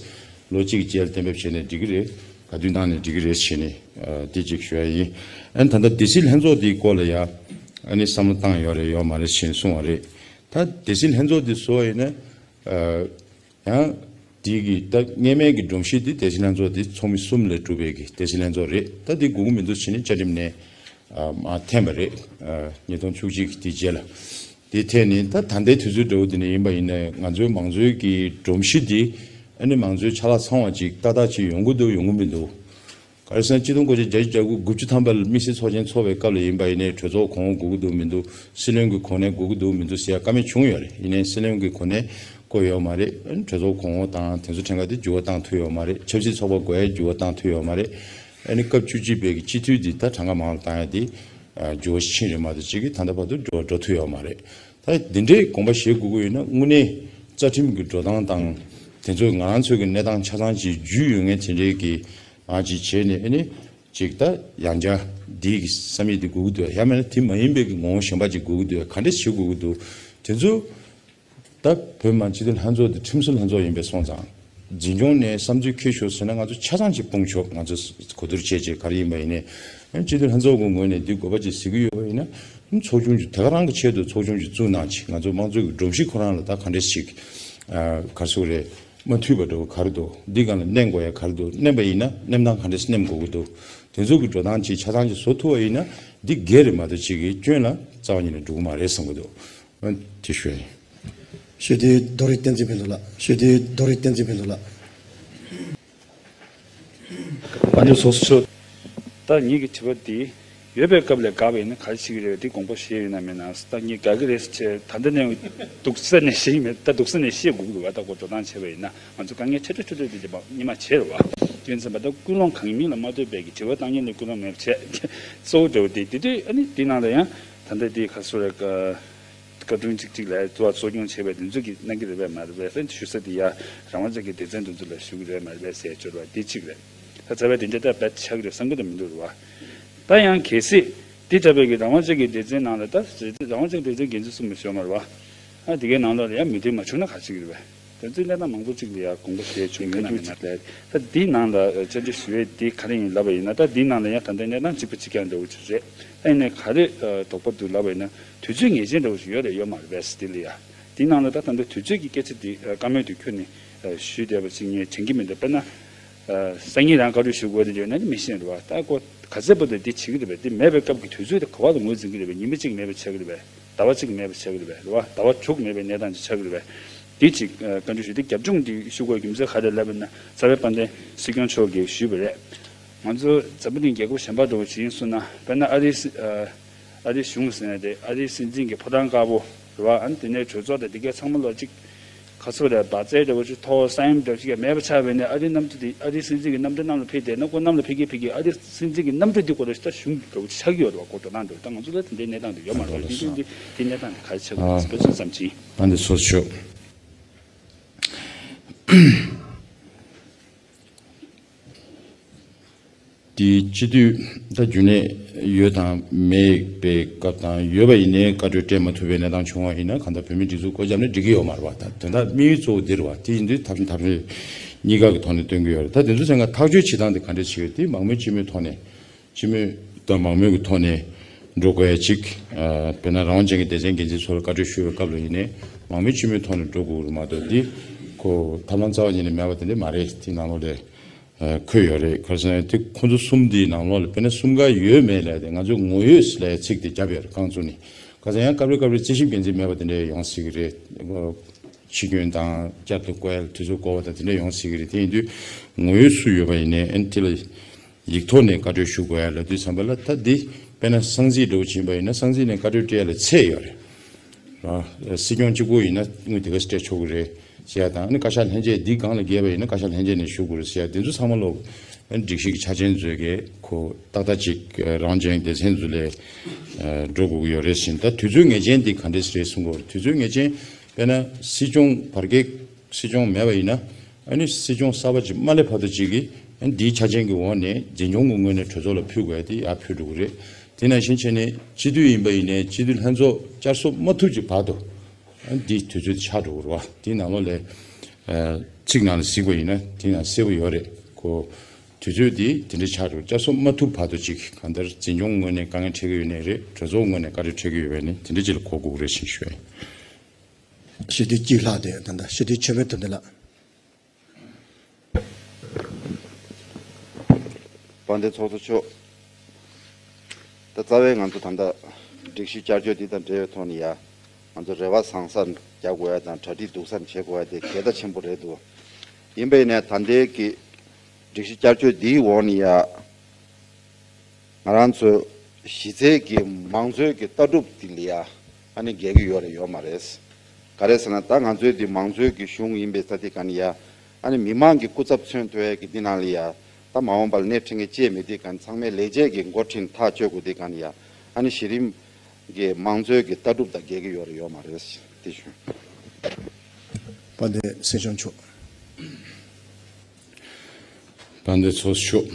ལོ་གཅིག་གི་རྗེས་ལ་གཏན་འབེབས་བྱས་ནས་འགྲིག་གི་རེད། ག་དུས་གནང་ནས་འགྲིག་གི་རེད་ཟེར་ནས་ཨ་དེ་གཅིག་ཞུ་ཡ་ཡིན། ཨ་ནི་ད་ལྟ་སྡེ་སྲིད་ལྷན་ཚོགས་དེའི་སྐོར་ལ་ཡ་ཨ་ནི་བསམ་བློ་བཏང་ཡོད་རེད་ཡོད་མ་རེད་ཟེར་ནས་གསུངས་པ་རེད། ད་སྡེ་སྲིད་ལྷན་ཚོགས་དེ་བཟོ་བ་ཡིན་ན། ཨ། ཡང་། དེ་གི་ད་སྔས་མའི་གི་སྒྲོམ་གཞི་དེ་སྡེ་སྲིད་ལྷན་ཚོགས་དེ་ཚོགས་མི་གསུམ་ལས་གྲུབ་པའི་གི་སྡེ་སྲིད་ལྷན་ཚོགས་རེད། ད་དེ་དགོས་ཀྱི་མི་འདུག་ཟེར་ནས་བཅའ་ཁྲིམས་ནས་ཨ་མར་འཐེན་པ་རེད། ཨ། ཉིས་སྟོང་བཅུ་གཅིག་གི་དེ་རྗེས་ལ། དེ་འཐེན་ནས་ད་ད་ལྟའི་དུས་ཚོད་འདྲ་བོ་དེ་ནས་ཡིན་པ་ཡིན་ན། ང་ཚོའི་མང་གཙོའི་གི་སྒྲོམ་གཞི་དེ་ཨ་ནི་མང་གཙོའི་ཆ་ལག་ཚང་བ་ཅིག་ཏག་ཏག་ཅིག་ཡོང་གི་འདུག་ཡོང་གི་མི་འདུག་ག་རེ་ཟེར་ན། ཆིག་སྟོང་དགུ་བརྒྱ་བརྒྱད་ཅུ་གྱ་དགུ་དགུ་བཅུ་ཐམ་པ་ལ་དམིགས་བསལ་ཚོགས་ཆེན་ཚོགས་པའི་སྐབས་ལ་ཡིན་པ་ཡིན་ནའི། གྲོས་ཚོགས་གོང་འོག་དགོས་ཀྱི་འདུག་མི་འདུག་སྲིད་བློན་གྱི་གོ་གནས་དགོས་ཀྱི་འདུག་མི་འདུག་ཟེར་ཡ་བཀའ་མོལ་བྱུང་ཡོད་རེད། ཡིན་ནའི་སྲིད་བློན་གྱི་གོ་གནས་བསྐོ་ཡོད་མ་རེད། གྲོས་ཚོགས་གོང་འོག་དང་དེ་ཚོ་ཕྲན་ཁ་དེ་འགྱུར་བ་བཏང་ཐུབ་ཡོད་མ་རེད། ཆབ་སྲིད་ཚོགས་པ་དགོས་ཡ་འགྱུར་བ་བཏང་ཐུབ་ཡོད་མ་རེད། ཨ་ནི་སྐབས་བཅུ་གཅིག་པའི་གི་སྤྱི་འཐུས་འདི་ད་གྲངས་ཀ་མང་ལ་བཏང་ཡ་དེ་འགྱུར་བ་ཕྱིན་རེད་མ་གཏོགས། ཅིག་གི་ད་ལྟ་བར་དུ་འགྱུར་བ་འགྲོ་ཐུབ་ཡོད་མ་རེད། ད་འདི་འདྲའི་དགོངས་པ་བཞེས་དགོས་ཀྱི་ཡོད་ན། དངོས་གནས་རྩ་ཁྲིམས་ཀྱི་འགྲོ་སྟངས་དང་། དེ་ཚོ་ང་རང་ཚོའི་གི་གནས་སྟངས་ཆ་ཚང་ཅིག་རྒྱུས་ཡོད་མཁན་དེ་འདྲའི་གི་ཨ་ཅིག་བྱས་ནས། ཨ་ནི་ཅིག་ད་ཡང་བསྐྱར་འདི་གི་བསམ་ཡིག་འདི་དགོས་ཀྱི་འདུག་ཡང་མིན་ན་དེ་མ་ཡིན་པའི་གི་ངོ་བོ་གཞན་པ་ཅིག་དགོས་ཀྱི་འདུག་ག་འདྲས་བྱེད་དགོས་ཀྱི་འདུག་དེ་ཚོ་ད་བོད་མི་མང་སྤྱི་འཐུས་ལྷན་ཚོགས་དེ་ཁྲིམས་བཟོ་ལྷན་ཚོགས་ཡིན་པས་སོང་ཙང་། འཛིན་སྐྱོང་ནས་བསམ་ཚུལ་འཁྱེར་ཤོག་ཟེར་ན། ང་ཚོ་ཆ་ཚང་ཅིག་སྤུངས་ཆོག་ང་ཚོ་གོ་བསྡུར་བྱས་བྱས་ག་རེ་ཡིན་པ་ཡིན་ནའི། སྤྱི་འཐུས་ལྷན་ཚོགས་ཀྱི་ངོས་ནས་འདི་དགོས་པ་ཅིག་གཟིགས་ཀྱི་ཡོད་པ་ཡིན་ན། ཚོགས་ཆུང་ཅིག་དེ་ག་རང་གི་ཆེད་དུ་ཚོགས་ཆུང་ཅིག་བཙུགས་གནང་བྱས། ང་ཚོ་དམངས་གཙོ་གི་སྒྲོམ་གཞི་ཁོ་རང་ལ་ད་ག་འདྲས་ཤིག་ཨ། ག་རེ་ཟེར་དགོས་རེད། མ་མཐུན་པ་འདྲ་བོ་ག་རེ་འདུག་འདི་སྒང་ལ་མནན་དགོས་ཡ་ག་རེ་འདུག་མནན་པ་ཡིན་ན་མནན་སྟངས་ག་འདྲས་མནན་དགོས་ཀྱི་འདུག་དེ་ཚོ་གི་འགྲོ་སྟངས་ཅིག་ཆ་ཚང་ཅིག་བཟོ་ཐུབ་པ་ཡིན་ན། འདི་འགན་རེད་མ་གཏོགས་ཅིག་གི་སྐྱོན་ལ་རྩ་བ་ཉིད་ནས་འགྲོ་གི་མ་རེད་བསམ་གྱི་འདུག་ཨ། དེ་ཞུ་ཡ་ཡིན། ཞུ་དེ་རྡོ་རིང་བསྟན་འཛིན་ཕུན་ཚོགས་ལགས། ཞུ་དེ་རྡོ་རིང་བསྟན་འཛིན་ཕུན་ཚོགས་ལགས། ཨ་ནི་སོ་སོ། ད་ངེད་ཀྱི་དྲི་བ་འདི་ཡོད་པའི་སྐབས་ལ་དགག་པ་ཡིན་ན་ག་རེ་བྱེད་ཀྱི་རེད། འདི་དགོངས་པ་བཞེས་ཡོད་ན་མེད་ན། ད་ངས་དགག་གི་རེད་ཟེར་བྱས། ད་ལྟ་ནས་སྡུག་ས་ནས་བཤད་ཀྱི་མེད། ད་སྡུག་ས་ནས་བཤད་དགོས་ཀྱི་འདུག་བ། ད་ཁོ་འགྲོ་སྟངས་བྱས་པ་ཡིན་ན། ང་ཚོ་དཀའ་ངལ་འཕྲད་འཕྲད་འཕྲད་འཕྲད་དེ་རྗེས་མ་སྙན་མ་བྱས་རེད་བ། དེ་ཡིན་ཙང་མ་ད་ཀུན་སློང་གང་ཡིན་མིན་ལ་མ་ལྟོས་པའི་གི་དྲི་བ་བཏང་མཁན་ལ་ཀུན་སློང་མེད་པ་བྱས། གཙོ་བོ་འདྲ་བོ་དེ་དེ་དུས་ཨ་ནི་དེ་ནང་ལ་ཡང་ད་ལྟ་དེ་ག་སོ་རེ་ཀ་བཀའ་དྲུང་གཅིག་གཅིག་ལ་གཙོ་བོ་གཙོ་སྐྱོང་བྱས་པའི་དེ་ཚོ་གིས་གནང་གི་རེད་པས་མ་རེད་པས་ཟེར་ཞུ་ས་དེ་ཡ། རང་དབང་ཅན་གྱི་སྡེ་ཚན་དེ་ཚོ་ལ་ཞུ་གི་རེད་མ་རེད་པས་ཟེར་སྦྱོར་བ་དེ་གཅིག་རེད། ད་རྩ་བའི་དེ་འདྲ་ད་རྦད་ཆགས་ཀྱི་རེད་བསམ་གི་ད་མི་འདུག་རེད་བ། ད་ཡང་གལ་སྲིད་དེ་འདྲ་བའི་གི་རང་དབང་ཅན་གྱི་སྡེ་ཚན་ནང་ལ། ད་རང་དབང་ཅན་སྡེ་ཚན་འགན་འཛིན་གསུམ་ལ་ཞུ་བ་མ་རེད་བ། ཨ། དེ་གའི་ནང་ལོགས་ལ་ཡང་མོས་མཐུན་མ་བྱུང་ན་ག་རེ་བྱེད་ཀྱི་རེད་པས། དེ་ཚོའི་གནས་སྟངས་མང་པོ་ཅིག་ལ་ཡང་དགོངས་པ་བཞེས་བྱུང་ཡོད་ན་མེད་ན་ལས། ད་འདིའི་ནང་ལ་བཅར་འདྲི་ཞུ་ཡས་འདི་ག་རེ་ཡིན་ལབ་པ་ཡིན་ན། ད་འདིའི་ནང་ལ་ཡང་ད་ལྟ་གནས་སྟངས་གཅིག་པ་གཅིག་རྐྱང་འདྲ་བོ་ཅིག་རེད། ད་ཡིན་ནའི་ག་རེ་དོགས་པ་འདུག་ལབ་པ་ཡིན་ན། དུས་ཚོད་ངེས་ཅན་འདྲ་བོ་ཞིག་ཡོད་རེད་ཡོད་མ་རེད་པས་འདི་ལ་ཡ། འདིའི་ནང་ལ་ད་ད་ལྟ་དུས་ཚོད་ཀྱི་སྐད་ཆ་འདི་བཀའ་མོལ་འདི་ཁྱོན་ནས་ཞུས་བསྡད་པ་ཅིག་ངས་དྲན་གྱི་མི་འདུག་དཔེར་ན། སང་ཉིན་རང་བཀའ་འཁྲོལ་ཞུ་དགོས་རེད་ཡོད་ན་ནི་མི་ཤེས་རེད་བ། ད་ཁོ་ག་ཚད་པོ་དེ་འདི་བྱེད་ཀྱི་རེད་པས། འདི་མེད་པའི་སྐབས་ཀྱི་དུས་ཚོད་དེ་ག་བ་ལ་ངོས་འཛིན་གྱི་རེད་པས། ཉི་མ་གཅིག་མེད་པ་ཆགས་ཀྱི་རེད་པས། ཟླ་བ་གཅིག་མེད་པ་ཆགས་ཀྱི་རེད་པས། རེད་བ། ཟླ་བ་དྲུག་མེད་པའི་གནས་སྟངས་ཅིག་ཆགས་ཀྱི་རེད་པས། འདི་གཅིག་ཨ་བཀའ་འདྲི་ཞུ། འདི་རྒྱབ་ལྗོངས་འདི་ཞུ་དགོས་རྒྱུ་མཚན་ག་རེ་ལབ་པ་ན། རྩ་བའི་དཔལ་ལྡན་སྲིད་སྐྱོང་མཆོག་གིས་ཞུས་པ་རེད། ང་ཚོ་འཛམ་བུ་གླིང་རྒྱལ་ཁབ་གཞན་པ་འདྲ་བོ་ཅིག་ཡིན་སོང་ན། དཔེར་ན་ཨ་རིའི་སྲིད་ཨ་ཨ་རིའི་གཞུང་ཟེར་ན་དེ་ཨ་རིའི་སྲིད་འཛིན་གྱི་ཕོ་བྲང་དཀར་པོ་རེད་བ། ཨ་ནི་དེ་ནས་གྲོས་ཚོགས་དང་དེ་གའི་ཚང་མ་ལོག་ཅིག་ག་ཚོད་རེད། འབར་རྫས་འདྲ་བོ་ཅིག་ཐོག་ས་ཡོམ་འདྲ་བོ་ཅིག་ཡང་མེད་པ་ཆགས་པས་ནས། ཨ་རིའི་གནམ་གྲུ་དེ་ཨ་རིའི་སྲིད་འཛིན་གྱི་གནམ་གྲུ་གནམ་ལ་ཕེབས་བསྡད་ན། ཁོ་གནམ་ལ་ཕེབས་ཀྱི་ཕེབས་ཀྱི་ཨ་རིའི་སྲིད་འཛིན་གྱི་གནམ་གྲུ་འདི་སྐོར་ལ་ད་གཞུང་འདྲ་བོ་ཅིག་ཆགས་ཀྱི་ཡོད་རེད་བ། གོ་སྒྲོག་གནང་འདུག་ད་ང་ཚོ་ལ་དེ་འདྲའི་གནས་སྟངས་དེ་ཡོད་མ་རེད་བ། ཨ་དེ་འདྲའི་དེ་དེ་གནས་སྟངས་དེ་ག་རེ་ཆགས་ཀྱི་ཡོད་རེད་ཟེར་བ་ཅིག་ཙམ་ཅིག་ཨ་འདི་སོ་ཤོག་དེ་སྤྱི་འཐུས་ད་རྒྱུན་ལས་ཡོད་དང་མེད་པའི་སྐབས་དང་། ཡོད་པ་ཡིན་ནའི་བཀའ་འཁྲོལ་སྤྲད་མ་ཐུབ་པའི་གནས་སྟངས་བྱུང་བ་ཡིན་ན། གང་ལྟར་བོད་མིའི་སྒྲིག་འཛུགས་སྒོ་བརྒྱབ་ནས་འགྲིག་གི་ཡོད་མ་རེད་བ། ད་དོན་དག་དམིགས་ཡུལ་གཙོ་བོ་འདི་རེད་བ། དེ་ཡིན་དུས་ཐབས་ཐབས་གཉིས་ཀ་གི་ཐོག་ནས་སྟོན་གྱི་ཡོད་རེད། ད་དེ་ཚོ་ཚང་མ་ཐག་གཅོད་བྱེད་སྟངས་དེ་ག་འདྲས་བྱེད་ཡོད། དེ་མང་མོས་སྤྱི་མོས་ཐོག་ནས། སྤྱི་མོས་དང་མང་མོས་ཀྱི་ཐོག་ནས་འགྲོ་དགོས་ཡ་གཅིག་ཨ་དཔེར་ན་རང་དབང་ཅན་གྱི་སྡེ་ཚན་འགན་འཛིན་ཚོ་ལ་བཀའ་འཁྲོལ་ཞུ་བའི་སྐབས་ལ་ཡིན་ནའི་མང་མོས་སྤྱི་མོས་ཐོག་ནས་འགྲོ་དགོས་རེད་མ་གཏོགས། འདི་ཁོ་ཐབས་ལམ་རྩ་བ་ཉིད་ནས་མེད་པ་དེ་འདྲ་མ་རེད། དེ་ནང་ལོགས་ལ་ཨ་འཁོད་ཡོད་རེད། ག་རེ་ཟེར་ན་དེ་ཁོ་ཚོ་གསུམ་དེའི་ནང་ལོགས་ལ་དཔེར་ན་གསུམ་ཀ་ཡོད་མེད་ལབ་དེ། ང་ཚོས་ངོ་ཡོད་ལབ་ཡ་ཚིག་དེ་བརྒྱབ་ཡོད་རེད། རྐང་བཙུགས་ནས། ག་ཚོད་ཡང་སྐབས་རེ་སྐབས་རེ་རྩིས་ཞིབ་འགན་འཛིན་མེད་པ་དེ་འདྲ་ཡོང་སྲིད་ཀྱི་རེད། ཕྱི་སྐྱོན་དང་བསྐྱར་དུ་བསྐོ་ཡ་ལ་དུས་ཚོད་འགོར་བ་དང་དེ་འདྲ་ཡོང་སྲིད་ཀྱི་རེད། དེ་ཡིན་དུས་ངོ་ཡོད་སུ་ཡོད་པ་ཡིན་ནའི་ཨ་ནི་དེ་ལ་ཡིག་ཐོག་ནས་བཀའ་འཁྲོལ་ཞུ་དགོས་ཡ་ལབ་དུས་ཙམ་པ་ལ། ད་འདི་དཔེར་ན་སངས་རྒྱས་འདྲ་བོ་ཕྱིན་པ་ཡིན་ན། སངས་རྒྱས་ནས་བཀའ་འཁྲོལ་སྤྲད་ཡ་ལ་ཚད་ཡོད་རེད། རང་སྲིད་སྐྱོང་གཅིག་པོ་ཡིན་ན་དངུལ་དེ་ག་སྤྲད་ཆོག་གི་རེད་ཟེར་ཡ་དང་། ཨ་ནི་བཀའ་ཤག་ལྷན་རྒྱས་འདི་སྒང་ལ་འགལ་བ་ཡིན་ན་བཀའ་ཤག་ལྷན་རྒྱས་ནས་ཞུ་དགོས་རེད་ཟེར་ཡ། དེ་ཚོ་ཚང་མ་ལོག་ཨ་ནི་སྒྲིག་གཞི་གི་ཆ་རྐྱེན་བཟོས་གི་ཁོ་ཏག་ཏག་ཅིག་རང་བྱུང་སྡེ་ཚན་ཚོ་ལ་ཨ་འགྲོ་དགོས་ཀྱི་ཡོད་རེད་ཟེར། ད་དུས་ཚོད་ངེས་ཅན་འདི་ག་འདྲས་རེད་གསུང་གི་ཡོད་རེད། དུས་ཚོད་ངེས་ཅན་དཔེར་ན་སྲིད་སྐྱོང་བར་བརྒལ་སྲིད་སྐྱོང་མེད་པ་ཡིན་ན། ཨ་ནི་སྲིད་སྐྱོང་གསར་པ་ཅིག་མ་སླེབས་བར་དུ་ཅིག་གིས་ཨ་ནི་འདིའི་ཆ་རྐྱེན་གྱི་འོག་ནས་འཛིན་སྐྱོང་གི་ངོས་ནས་གྲོས་ཚོགས་ལ་ཕུལ་དགོས་ཡ་དེ་ཡར་ཕུལ་འགྲོ་གི་རེད། དེ་ནང་བཞིན་བྱས་ནས་སྤྱི་འཐུས་ཡིན་པ་ཡིན་ནའི་སྤྱི་འཐུས་ལྷན་ཚོགས་བསྐྱར་གསོ་མ་ཐུབ་ཀྱི་བར་དུ་ཨ་ནི་འདིའི་དུས་ཚོད་དེ་ཆགས་འགྲོ་གི་རེད་བ། དེའི་ནང་ལོགས་ལ་ཨ་ཚིག་ནང་ལ་གཟིགས་པ་ཡིན་ན་དེ་ནང་གསལ་པོ་ཡོད་རེད། ཁོ་དུས་ཚོད་དེ་དེ་འདྲ་ཆགས་འགྲོ། བསྐྱར་གསོ་མ་ཐུབ་བར་དུ་ཅིག་གང་ལྟར་འཛིན་སྐྱོང་ངོས་ནས་དཀའ་ངལ་འཕྲད་ཀྱི་ཡོད་ནའི་རེད། གྲོས་ཚོགས་ངོས་ནས་བཀའ་འཁྲོལ་འཕྲད་ཀྱི་ཡོད་པ་ཡིན་ནའི་དེ་འདྲ་ཅིག་ལ་གོ་དགོས་ཀྱི་རེད་ཟེར་ཞུ་ཡ་ཡིན། སྤྱི་འཐུས་གཅིག་ལྷག་དེ་ད་ལྟ་སྤྱི་འཐུས་ཆོས་འཕེལ་དོན་ལྡན་ལགས། དཔལ་ལྡན་ཚོགས་གཙོ་མཆོག་ད་རྩ་བའི་ང་ཚོ་ད་ལྟ་སྒྲིག་གཞི་བསྐྱར་བཅོས་འདི་དང་འབྲེལ་བའི་ཐོག་ནས་ཡ་ང་ཚོ་རེ་བ་བཟང་ས་རྒྱག་དགོས་ཡ་དང་གྲ་སྒྲིག་སྡུག་ས་བྱེད་དགོས་ཡ་དེ་གལ་ཆེན་པོ་རེད་འདུག་ཡིན་པ་ཡིན་ནའི་ད་ལྟའི་གི་སྒྲིག་གཞི་བསྐྱར་བཅོས་འདིའི་འོག་ནས་ཡ། ང་རང་ཚོ་གཞི་རྩའི་གི་མང་གཙོའི་གི་ལྟ་གྲུབ་དེ་ལ་ཡ་ཨ་ནི་འགལ་གྱི་ཡོད་རེད་ཡོད་མ་རེད། ག་རེ་ཟེར་ན་ད་ང་ཚོའི་འདི་མང་གཙོའི་གི་གཞུང་ཡིན་པའི་ས་དེ་ག་ནི་ཡ་ཨ་ནི་མི་མང་གི་སྐུ་ཚབ་མཚོན་ཐུབ་ཡ་གི་འདི་ནང་ལ་ཡ་ད་མ་འོངས་པ་ལ་སྣེ་ཁྲིད་མཁན་ཅིག་མེད་དེ་ག་ནི་ཚང་མས་ལས་བྱེད་ཀྱི་འགོ་ཁྲིད་ཐག་གཅོད་དགོས་དེ་ག་ནི་ཡ་ཨ་ནི་གཞི་རིམ་གི་མང་གཙོའི་གི་ལྟ་གྲུབ་དང་འགལ་གྱི་ཡོད་རེད་ཡོད་མ་རེད། དེ་ཞུ། དཔལ་ལྡན་སྲིད་སྐྱོང་མཆོག་དཔལ་ལྡན་ཚོགས་གཙོ་མཆོག་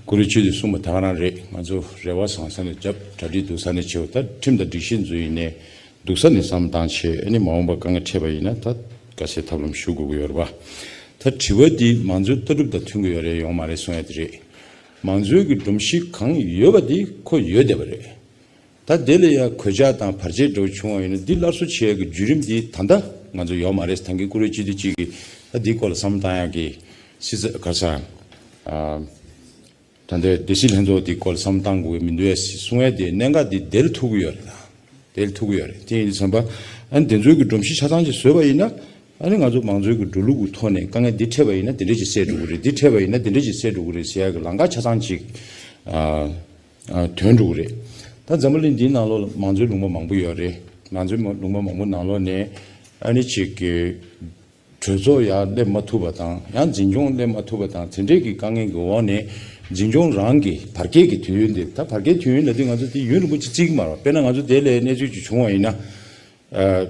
ཀུ་རེ་སྤྱི་འཐུས་གསུངས་པ་ད་ག་རང་རེད། ང་ཚོ་རེ་བ་བཟང་ས་ནས་རྒྱབ། གྲ་སྒྲིག་སྡུག་ས་ནས་བྱེད། ད་ཁྲིམས་དང་སྒྲིག་གཞི་འཛུགས་ཡིན་ནའི་སྡུག་ས་ནས་བསམ་བཏང་བྱས། ཨ་ནི་མ་འོངས་པ་དཀའ་ངལ་འཕྲད་པ་ཡིན་ན་ད་དཀའ་སེལ་ཐབས་ལམ་ཞུ་དགོས་ཀྱི་ཡོད་རེད་པ། ད་དྲི་བ་འདི་མང་གཙོའི་ལྟ་གྲུབ་དང་མཐུན་གྱི་ཡོད་རེད་ཡོད་མ་རེད་གསུང་ཡ་དེ་རེད། མང་གཙོའི་གི་སྒྲོམ་གཞི་གང་ཡོད་པ་དེ་ཁོ་ཡོད་བསྡད་པ་རེད། ད་དེ་ལ་ཡང་གོད་ཆག་དང་བར་ཆད་འདྲ་བོ་བྱུང་བ་ཡིན་ན་འདི་སླར་གསོ་བྱེད་ཡག་གི་བརྒྱུད་རིམ་འདི་ད་ལྟ་ང་ཚོ་ཡོད་མ་རེད། ད་གིན་ཀུ་རེ་སྤྱི་འཐུས་གཅིག་གིས་ད་འདིའི་སྐོར་ལ་བསམ་བློ་བཏང་ཡག་གི་སྲིད་ཚབ་ག་ས་ཨ་ད་ལྟའི་སྡེ་སྲིད་ལྷན་ཚོགས་འདིའི་སྐོར་ལ་བསམ་བློ་བཏང་དགོས་ཀྱི་མི་འདུག་ཨེ་གསུང་ཡག་དེ་གནད་འགག་འདི་དེ་ལ་ཐུག་གི་ཡོད་རེད། ད་དེ་ལ་ཐུག་གི་ཡོད་རེད། དེ་ཡིན་དུས་ཙམ་པ་ཨ་ནི་དེ་ཚོའི་གི་སྒྲོམ་གཞི་ཆ་ཚང་ཅིག་བཟོས་པ་ཡིན་ན། ཨ་ནི་ང་ཚོ་མང་གཙོའི་གི་འགྲོ་ལུགས་ཀྱི་ཐོག་ནས་དཀའ་ངལ་འདི་འཕྲད་པ་ཡིན་ན་འདི་འདྲ་ཅིག་སེལ་འགྲོ་གི་རེད། འདི་འཕྲད་པ་ཡིན་ན་འདི་འདྲ་ཅིག་སེལ་འགྲོ་གི་རེད་ཟེར་ཡག་གི་ལམ་ཁ་ཆ་ཚང་ཅིག་ཨ་ཨ་ཐོན་འགྲོ་གི་རེད། ད་འཛམ་བུ་གླིང་འདིའི་ནང་ལོགས་ལ་མང་གཙོའི་ལུང་པ་མང་པོ་ཡོད་རེད། མང་གཙོའི་ལུང་པ་མང་པོ་ནང་ལོགས་ནས་ཨ་ནི་ཅིག་གི་གྲོས་ཚོགས་ཡར་སླེབས་མ་ཐུབ་པ་དང་། ཡང་འཛིན་སྐྱོང་སླེབས་མ་ཐུབ་པ་དང་། དེ་འདྲས་ཀྱི་དཀའ་ངལ་གྱི་འོག་ནས་འཛིན་སྐྱོང་རང་གི་བར་བརྒལ་གྱི་དུས་ཡུན་དེ། ད་བར་བརྒལ་དུས་ཡུན་ལབ་དུས་ང་ཚོ་དེ་ཡུན་རིང་པོ་ཅིག་བརྩི་གི་མ་རེད། དཔེར་ན་ང་ཚོ་དེ་ལས་གནས་ཚུལ་ཅིག་བྱུང་བ་ཡིན་ན། ཨ།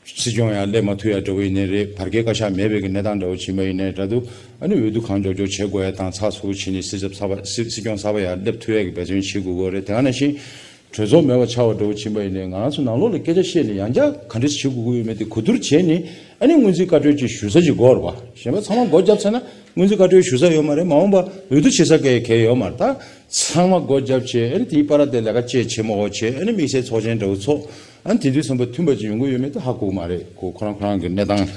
སྲིད་སྐྱོང་ཡང་སླེབས་མ་ཐུབ་ཡ་འདྲ་བོ་ཡིན་ནའི་རེད། བར་བརྒལ་བཀའ་ཤག་མེད་པའི་གི་གནས་སྟངས་འདྲ་བོ་ཕྱིན་པ་ཡིན་ནའི་འདྲ་འདུག་ཨ་ནི་འོས་བསྡུ་གང་མགྱོགས་མགྱོགས་བྱེད་དགོས་ཡ་དང་། ཚགས་ཚུད་པོ་བྱས་ནས་སྲིད་ཚབ་གསར་པ་སྲིད་སྲིད་སྐྱོང་གསར་པ་ཡར་སླེབས་ཐུབ་ཡ་གི་འབད་བརྩོན་བྱེད་དགོས་ཀྱི་ཡོད་རེད། དེ་ག་ནང་བཞིན་གྲོས་ཚོགས་མེད་པ་ཆགས་པ་འདྲ་བོ་ཕྱིན་པ་ཡིན་ནའི་ང་རང་ཚོ་ནང་ལོགས་ལ་སྐད་ཆ་བཤད་ནས་ཡང་བསྐྱར་ག་འདྲས་བྱེད་དགོས་ཀྱི་ཡོད་མེད་དེ་གོ་བསྡུར་བྱས་ནས། ཨ་ནི་སྔོན་རྩིས་བཀའ་འཁྲོལ་ཅིག་ཞུ་ས་ཅིག་དགོས་རེད་པ། གཞན་པ་ཚང་མ་སྒོ་བརྒྱབ་ཚར་ན་སྔོན་རྩིས་བཀའ་འཁྲོལ་ཞུ་ས་ཡོད་མ་རེད། མ་འོངས་པ་འོས་བསྡུ་བྱེད་ས་ག་ག་ཡོད་མ་རེད། ད་ཚང་མ་སྒོ་བརྒྱབ་བྱས། ཨ་ནི་དེའི་བར་དེ་ལས་ཀ་བྱེད་བྱེད་མ་དགོས་བྱས། ཨ་ནི་དམིགས་བསལ་ཚོགས་ཆེན་འདྲ་བོ་ཚོགས། ཨ་ནི་དེ་དུས་ཙམ་པ་མཐུན་པ་ཅིག་ཡོང་གི་ཡོད་མེད་དེ་ཧ་གོ་གི་མ་རེད། ཁོ་ཁོ་རང་ཁོ་རང་གི་གནས་སྟངས་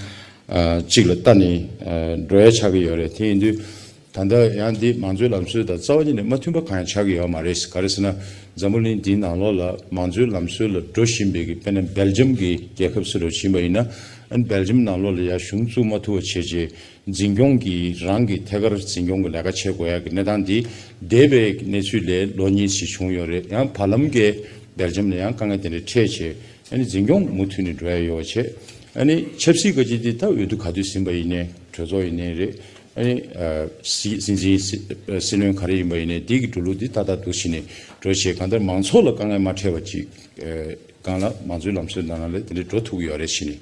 ཨ་གཅིག་ལ་ལྟ་ནས་ཨ་འགྲོ་ཡ་ཆགས་ཀྱི་ཡོད་རེད། དེ་ཡིན་དུས་ ད་ལྟ་ཡང་འདི་མང་གཙོའི་ལམ་སྲོལ་དང་རྩ་བ་ཉིད་ནས་མ་མཐུན་པ་གང་ཡང་ཆགས་ཀྱི་ཡོད་མ་རེད། ག་རེ་ཟེར་ན། འཛམ་བུ་གླིང་འདིའི་ནང་ལོགས་ལ་མང་གཙོའི་ལམ་སྲོལ་ལ་འགྲོ་བཞིན་པའི་གི་དཔེར་ན་སྦེལ་ཇམ་གྱི་རྒྱལ་ཁབ་སུ་རུ་ཕྱིན་པ་ཡིན་ན། ཨ་ནི་སྦེལ་ཇམ་ནང་ལོགས་ལ་ཡང་གཞུང་བཙུགས་མ་ཐུབ་པ་བྱས་རྗེས། འཛིན་སྐྱོང་གི་རང་གི་ཐད་ཀར་འཛིན་སྐྱོང་གི་ལས་ཀ་བྱེད་དགོས་ཡག་གི་གནས་སྟངས་འདི་འདས་པའི་གནས་ཚུལ་ལས་ལོ་གཉིས་ཤིག་བྱུང་ཡོད་རེད། ཡང་བར་ལམ་གྱི་སྦེལ་ཇམ་ལ་ཡང་དཀའ་ངལ་དེ་འདྲ་འཕྲད་བྱས། ཨ་ནི་འཛིན་སྐྱོང་མུ་མཐུད་ནས་འགྲོ་ཡ་ཡོད་བྱས། ཨ་ནི་ཆབ་སྲིད་ཀྱི་འདི་ད་འོས་བསྡུ་ག་དུས་ཟིན་པ་ཡིན་ནའི་གྲོས་ཚོགས་ཡིན་ནའི་རེད། ཨ་ནི་ཨ་སྲིད་སྲིད་འཛིན་སྲིད་སྲིད་བློན་ག་རེ་ཡིན་པ་ཡིན་ནའི་འདི་གི་འགྲོ་ལུགས་འདི་ཏག་ཏག་འདུག་བྱས་ནས་འགྲོ་བྱས། གང་ལྟར་མང་ཚོགས་ལ་དཀའ་ངལ་མ་འཕྲད་པ་ཅིག་ཨ་སྒང་ལ་མང་གཙོའི་ལམ་སྲོལ་ནང་ལ་དེ་འདྲའི་འགྲོ་ཐུབ་ཀྱི་ཡོད་རེད་བྱས་ནས་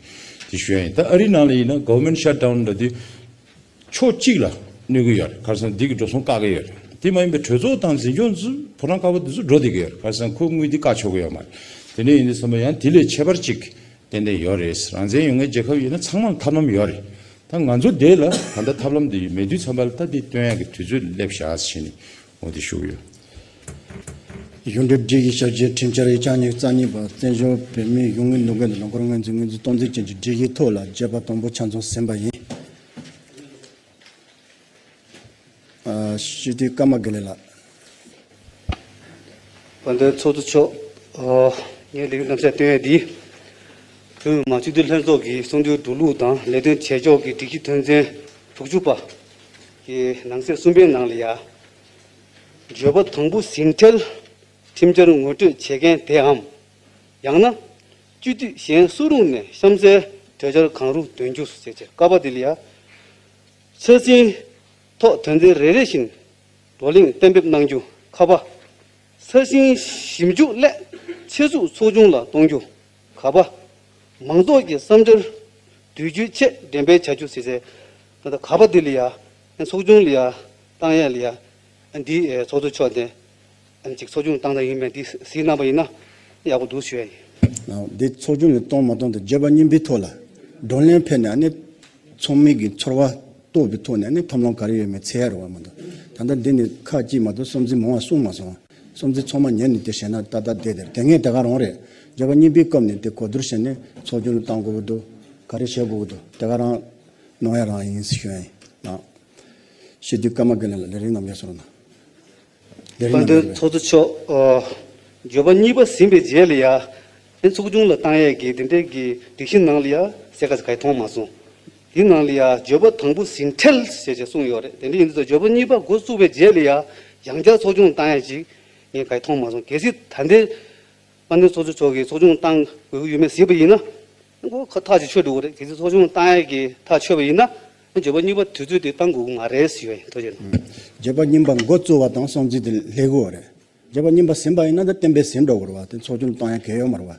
དེ་ཞུ་ཡ་ཡིན། ད་ཨ་རིའི་ནང་ལ་ཡིན་ན་government shutdown་ལབ་དུས། ཕྱོགས་གཅིག་ལ་གནོད་ཀྱི་ཡོད་རེད། ག་རེ་ཟེར་ན་འདི་གི་འགྲོ་སོང་བཀག་གི་ཡོད་རེད། དེ་མ་ཡིན་པའི་གྲོས་ཚོགས་དང་འཛིན་སྐྱོང་ཚོ་ཕོ་བྲང་དཀར་པོ་འདི་ཚོ་འགྲོ་བསྡད་ཀྱི་ཡོད་རེད། ག་རེ་ཟེར་ན་ཁོའི་དངུལ་འདི་བཀག་ཆོག་གི་ཡོད་མ་རེད། དེ་འདྲ་ཡིན་དུས་ཙམ་པ་ཡང་དེ་ལས་ཁྱད་པར་ཅིག་ཏན་ཏན་ཡོད་རེད། རང་བཙན་ཡོད་མཁན་རྒྱལ་ཁབ་ཡིན་ན་ཚང་མར་ཐབས་ལམ་ཡོད་རེད། ད་ང་ཚོ་འདི་ལ་ད་ལྟ་ཐབས་ལམ་འདི་མེད་དུས་ཙམ་པ་ལ་ད་འདི་སྟོན་ཡག་གི་དུས་ཚོད་སླེབས་བཞག་ཟེར་ནས་འོ་དེ་ཞུ་གི་ཡོད། གཞུང་འབྲེལ་སྒྲིག་གཞི་ཞབས་ཕྱི་ཁྲིམས་འཆར་ཡིག་ཆ་ཉི་ཤུ་རྩ་གཉིས་པ། བཙན་བྱོལ་བོད་མིའི་གཞུང་གི་ལུགས་འགན་དང་ལུང་སྐོར་ངོས་འཛིན། ངོས་འཛིན་སྟངས་འཛིན་ཅན་གྱི་སྒྲིག་གཞིའི་ཐོག་ལ་བརྗོད་པ་དང་པོ་ཆ་ཚང་ཟིན་པ་ཡིན། ཨ། སྤྱི་འཐུས་ཀརྨ་དགེ་ལེགས་ལགས། དཔལ་ལྡན་ཚོགས་གཙོ་མཆོག་ཨ། ངས་ལས་རིམ་རྣམ་གཞག་སྟོན་ཡས་འདི། བོད་མི་མང་སྤྱི་འཐུས་ལྷན་ཚོགས་ཀྱི་གསུང་སྡུད་འགྲོ་ལུགས་དང་ལས་དོན་བྱེད་ཕྱོགས་ཀྱི་སྒྲིག་གཞི་དོན་ཚན་དྲུག་ཅུ་པ་གི་ནང་གསེས་གསུམ་པའི་ནང་ལ་ཡ། བརྗོད་པ་དང་པོ་ཟིན་འཕྲལ་ཁྲིམས་འཆར་ངོ་སྤྲོད་བྱེད་མཁན་དེའམ། ཡང་ན། སྤྱི་འཐུས་གཞན་སུ་རུང་ནས་གཤམ་གསལ་གྲོས་འཆར་གང་རུང་འདོན་རྒྱུ་ཞེས་བྱས། ཀ་པ་དེ་ལ་ཡ། འཆར་ཟིན་ཐོག་དོན་ཚན་རེ་རེ་བཞིན་བགྲོ་གླེང་གཏན་འབེབས་གནང་རྒྱུ། ཁ་པ། འཆར་ཟིན་ཞིབ་འཇུག་སླད་ཆེད་འཛུགས་ཚོགས་ཆུང་ལ་གཏོང་རྒྱུ། ག་པ། མང་ཚོགས་ཀྱི་བསམ་འཆར་དུས་རྒྱུན་ཆེད་འགྲེམས་སྤེལ་བྱ་རྒྱུ་ཞེས་བྱས། ད་ལྟ་ག་པ་དེ་ལ་ཡ། ཚོགས་ཆུང་ལ་ཡ་བཏང་ཡས་ལ་ཡ། འདི་ཚོགས་གཙོ་མཆོག་ནས་ཅིག་ཚོགས་ཆུང་བཏང་སྟངས་ཡིན་མིན་འདི་གཟིགས་གནང་པ་ཡིན་ན་ཡག་པོ་འདུག་ཞུ་ཡ་ཡིན། འདི་ཚོགས་ཆུང་ལ་གཏོང་མ་གཏོང་དེ་བརྗོད་པ་གཉིས་པའི་ཐོག་ལ་བགྲོ་གླེང་ཕེབས་ནས་ཨ་ནི་ཚང་མས་ཀྱི་ཚོར་བ་རྟོགས་པའི་ཐོག་ནས་ཨ་ནི་ཐབས་ལམ་ག་རེ་ཡོད་མེད་འཚོལ་ཡ་རེད་བ། མ་གཏོགས་ད་ལྟ་འདི་ནས་ཁ་གཅིག་མ་གཏོགས་བསམ་ཚུལ་མང་བ་གསུངས་མ་སོང་། བསམ་ཚུལ་ཚང་མ་ཉན་ནས་དེ་བྱས་ན་ཏག་ཏག་བསྡད་དེ་རེད། དེ་ངས་དེ་ག་རང་རེད། བརྗོད་པ་གཉིས་པའི་སྐབས་ནས་དེ་གོ་བསྡུར་བྱས་ནས་ཚོགས་ཆུང་ལ་བཏང་དགོས་ཀྱི་འདུག་ག་རེ་བྱེད་དགོས་ཀྱི་འདུག་དེ་ག་རང་གནང་ཡ་རང་ཡིན་ཞུ་ཡ་ཡིན། ཨ། སྤྱི་འཐུས་ཀརྨ་དགེ་ལེགས་ལགས་ལས་རིམ་རྣམས་ཡར་སོང་རོགས་གནང་། ལས་རིམ་དཔལ་ལྡན་རྣམས་ཚོགས་གཙོ་མཆོག་ཨ། བརྗོད་པ་གཉིས་པ་ཟིན་པའི་རྗེས་ལ་ཡ། ཨེ་ཚོགས་ཆུང་ལ་བཏང་ཡས་ཀྱི་དེ་འདྲའི་གི་སྒྲིག་གཞི་ནང་ལ་ཡ་གསལ་ཁ་ཞིག་ག་ཡེ་མཐོང་མ་སོང་། དེའི་ནང་ལ་ཡ་བརྗོད་པ་དང་པོ་ཟིན་འཕྲལ་ཞེས་བྱས་གསུངས་ཡོད་རེད། དེ་འདྲ་ཡིན་དུས་བརྗོད་པ་གཉིས་པ་འགོ་བཙུགས་པའི་རྗེས་ལ་ཡ་ཡང་བསྐྱར་ཚོགས་ཆུང་བཏང་ཡས་ཅིག་ངས་ག་ཡེ་མཐོང་མ་སོང་། གལ་སྲིད་ད་ལྟའི་དཔལ་ལྡན་ཚོགས་གཙོ་མཆོག་གིས་ཚོགས་ཆུང་བཏང་དགོས་ཀྱི་ཡོད་མེད་གཟིགས་པ་ཡིན་ན། ཁོ་ཁ་ཐག་ཅིག་ཆོད་འགྲོ་གི་རེད། གལ་སྲིད་ཚོགས་ཆུང་བཏང་ཡས་ཀྱི་ཐག་ཆོད་པ་ཡིན་ན། བརྗོད་པ་གཉིས་པ་དུས་ཚོད་དེ་བཏང་དགོས་ཀྱི་མ་རེད་ཟེར་བ་ཡིན། ཐུགས་རྗེ་གནང་། བརྗོད་པ་གཉིས་པ་འགོ་བཙུགས་པ་དང་བསམ་ཚུལ་དེ་སླེབས་ཀྱི་ཡོད་རེད། བརྗོད་པ་གཉིས་པ་ཟིན་པ་ཡིན་ན་ད་གཏན་འབེབས་ཟིན་འགྲོ་གི་རེད་བ། དེ་ཚོགས་ཆུང་བཏང་ཡས་གལ་ཡོད་མ་རེད་བ།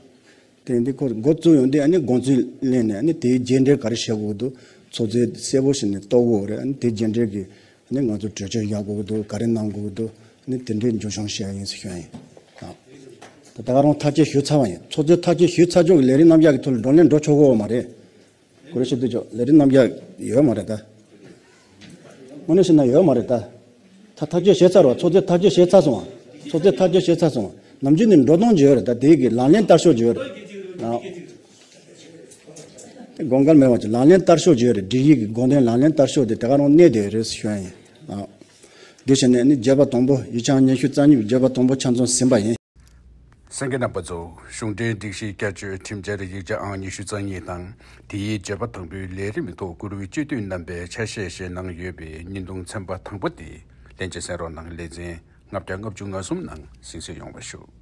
དེ་ཡིན་དུས་ཁོ་འགོ་བཙུགས་ཡོང་དུས་ཨ་ནི་དགོངས་ཚུལ་གླེང་ནས་ཨ་ནི་དེའི་རྗེས་འབྲེལ་ག་རེ་བྱེད་དགོས་ཀྱི་འདུག་ཚོགས་གཙོས་གསལ་པོ་བྱས་ནས་རྟོགས་ཀྱི་ཡོད་རེད། ཨ་ནི་དེའི་རྗེས་འབྲེལ་གྱི་ཨ་ནི་ང་ཚོ་གྲོས་ཆོད་བཞག་དགོས་ཀྱི་འདུག་ག་རེ་གནང་དགོས་ཀྱི་འདུག་ཨ་ནི་དེ་འདྲའི་མཇུག་སྐྱོང་བྱེད་ཡ་ཡིན་ཟེར་ཞུ་ཡ་ཡིན། ཨ། ད་ད་ག་རང་ཐག་གཅོད་ཞུས་ཚར་བ་ཡིན། ཚོགས་གཙོས་ཐག་གཅོད་ཞུས་ཚར་ཆོག་གི་ལས་རིམ་རྣམ་གཞག་གི་ཐོག་ལ་བགྲོ་གླེང་འགྲོ་ཆོག་གི་ཡོད་མ་རེད། གོ་རེ་ཤེས་དུས་ཆོག་ལས་རིམ་རྣམ་གཞག་ཡོད་མ་རེད་ད། དངོས་གནས་བཤད་ན་ཡོད་མ་རེད་ད། ད་ཐག་གཅོད་བྱས་ཚར་བ། ཚོགས་གཙོས་ཐག་གཅོད་བྱས་ཚར་སོང་བ། ཚོགས་གཙོས་ཐག་གཅོད་བྱས་ཚར་སོང་བ། ནམ་རྒྱུན་ནས་འགྲོ་སྟངས་ཅིག་ཡོད་རེད་ད། དེ་གི་ལག་ལེན་བསྟར་ཕྱོགས་ཅིག་ཡོད་རེད། ཨ། དེ་དགོངས་འགལ་མེད་པ་ཅིག་ལག་ལེན་བསྟར་ཕྱོགས་ཅིག་ཡོད་རེད། སྒྲིག་ཡིག་གི་དགོངས་དོན་ལག་ལེན་བསྟར་ཕྱོགས་དེ་དེ་ག་རང་གནས་བསྡད་ཡོད་རེད་ཞུ་ཡ་ཡིན། ཨ། འདི་བྱས་ནས་ནི་བརྗོད་པ་དང་པོ་ཡིག་ཆ་ཉི་ཤུ་རྩ་གཉིས་པའི་བརྗོད་པ་དང་པོ་ཆ་ཚང་ཟིན་པ་ཡིན། གསན་མཁན་རྣམ་པ་ཚོ། གཞུང་འབྲེལ་སྒྲིག་གཞི་བསྐྱར་བཅོས་ཁྲིམས་འཆར་ཡིག་ཆ་ཨང་ཉི་ཤུ་རྩ་གཉིས་དང་། དེའི་བརྗོད་པ་དང་པོའི་ལས་རིམ་ཐོག་བཀུར་འོས་སྤྱི་འཐུས་རྣམ་པས་ཆ་ཤས་བཞེས་གནང་ཡོད་པའི་བརྙན་ཐུང་ཚན་པ་དང་པོ་དེ་ལྷན་རྒྱས་གསན་རོགས་གནང་། ལེ་ཚན་ལྔ་བརྒྱ་ལྔ་བཅུ་ང་གསུམ་ནང་གཟིགས་གསོལ་ཡོང་བ་ཞུ།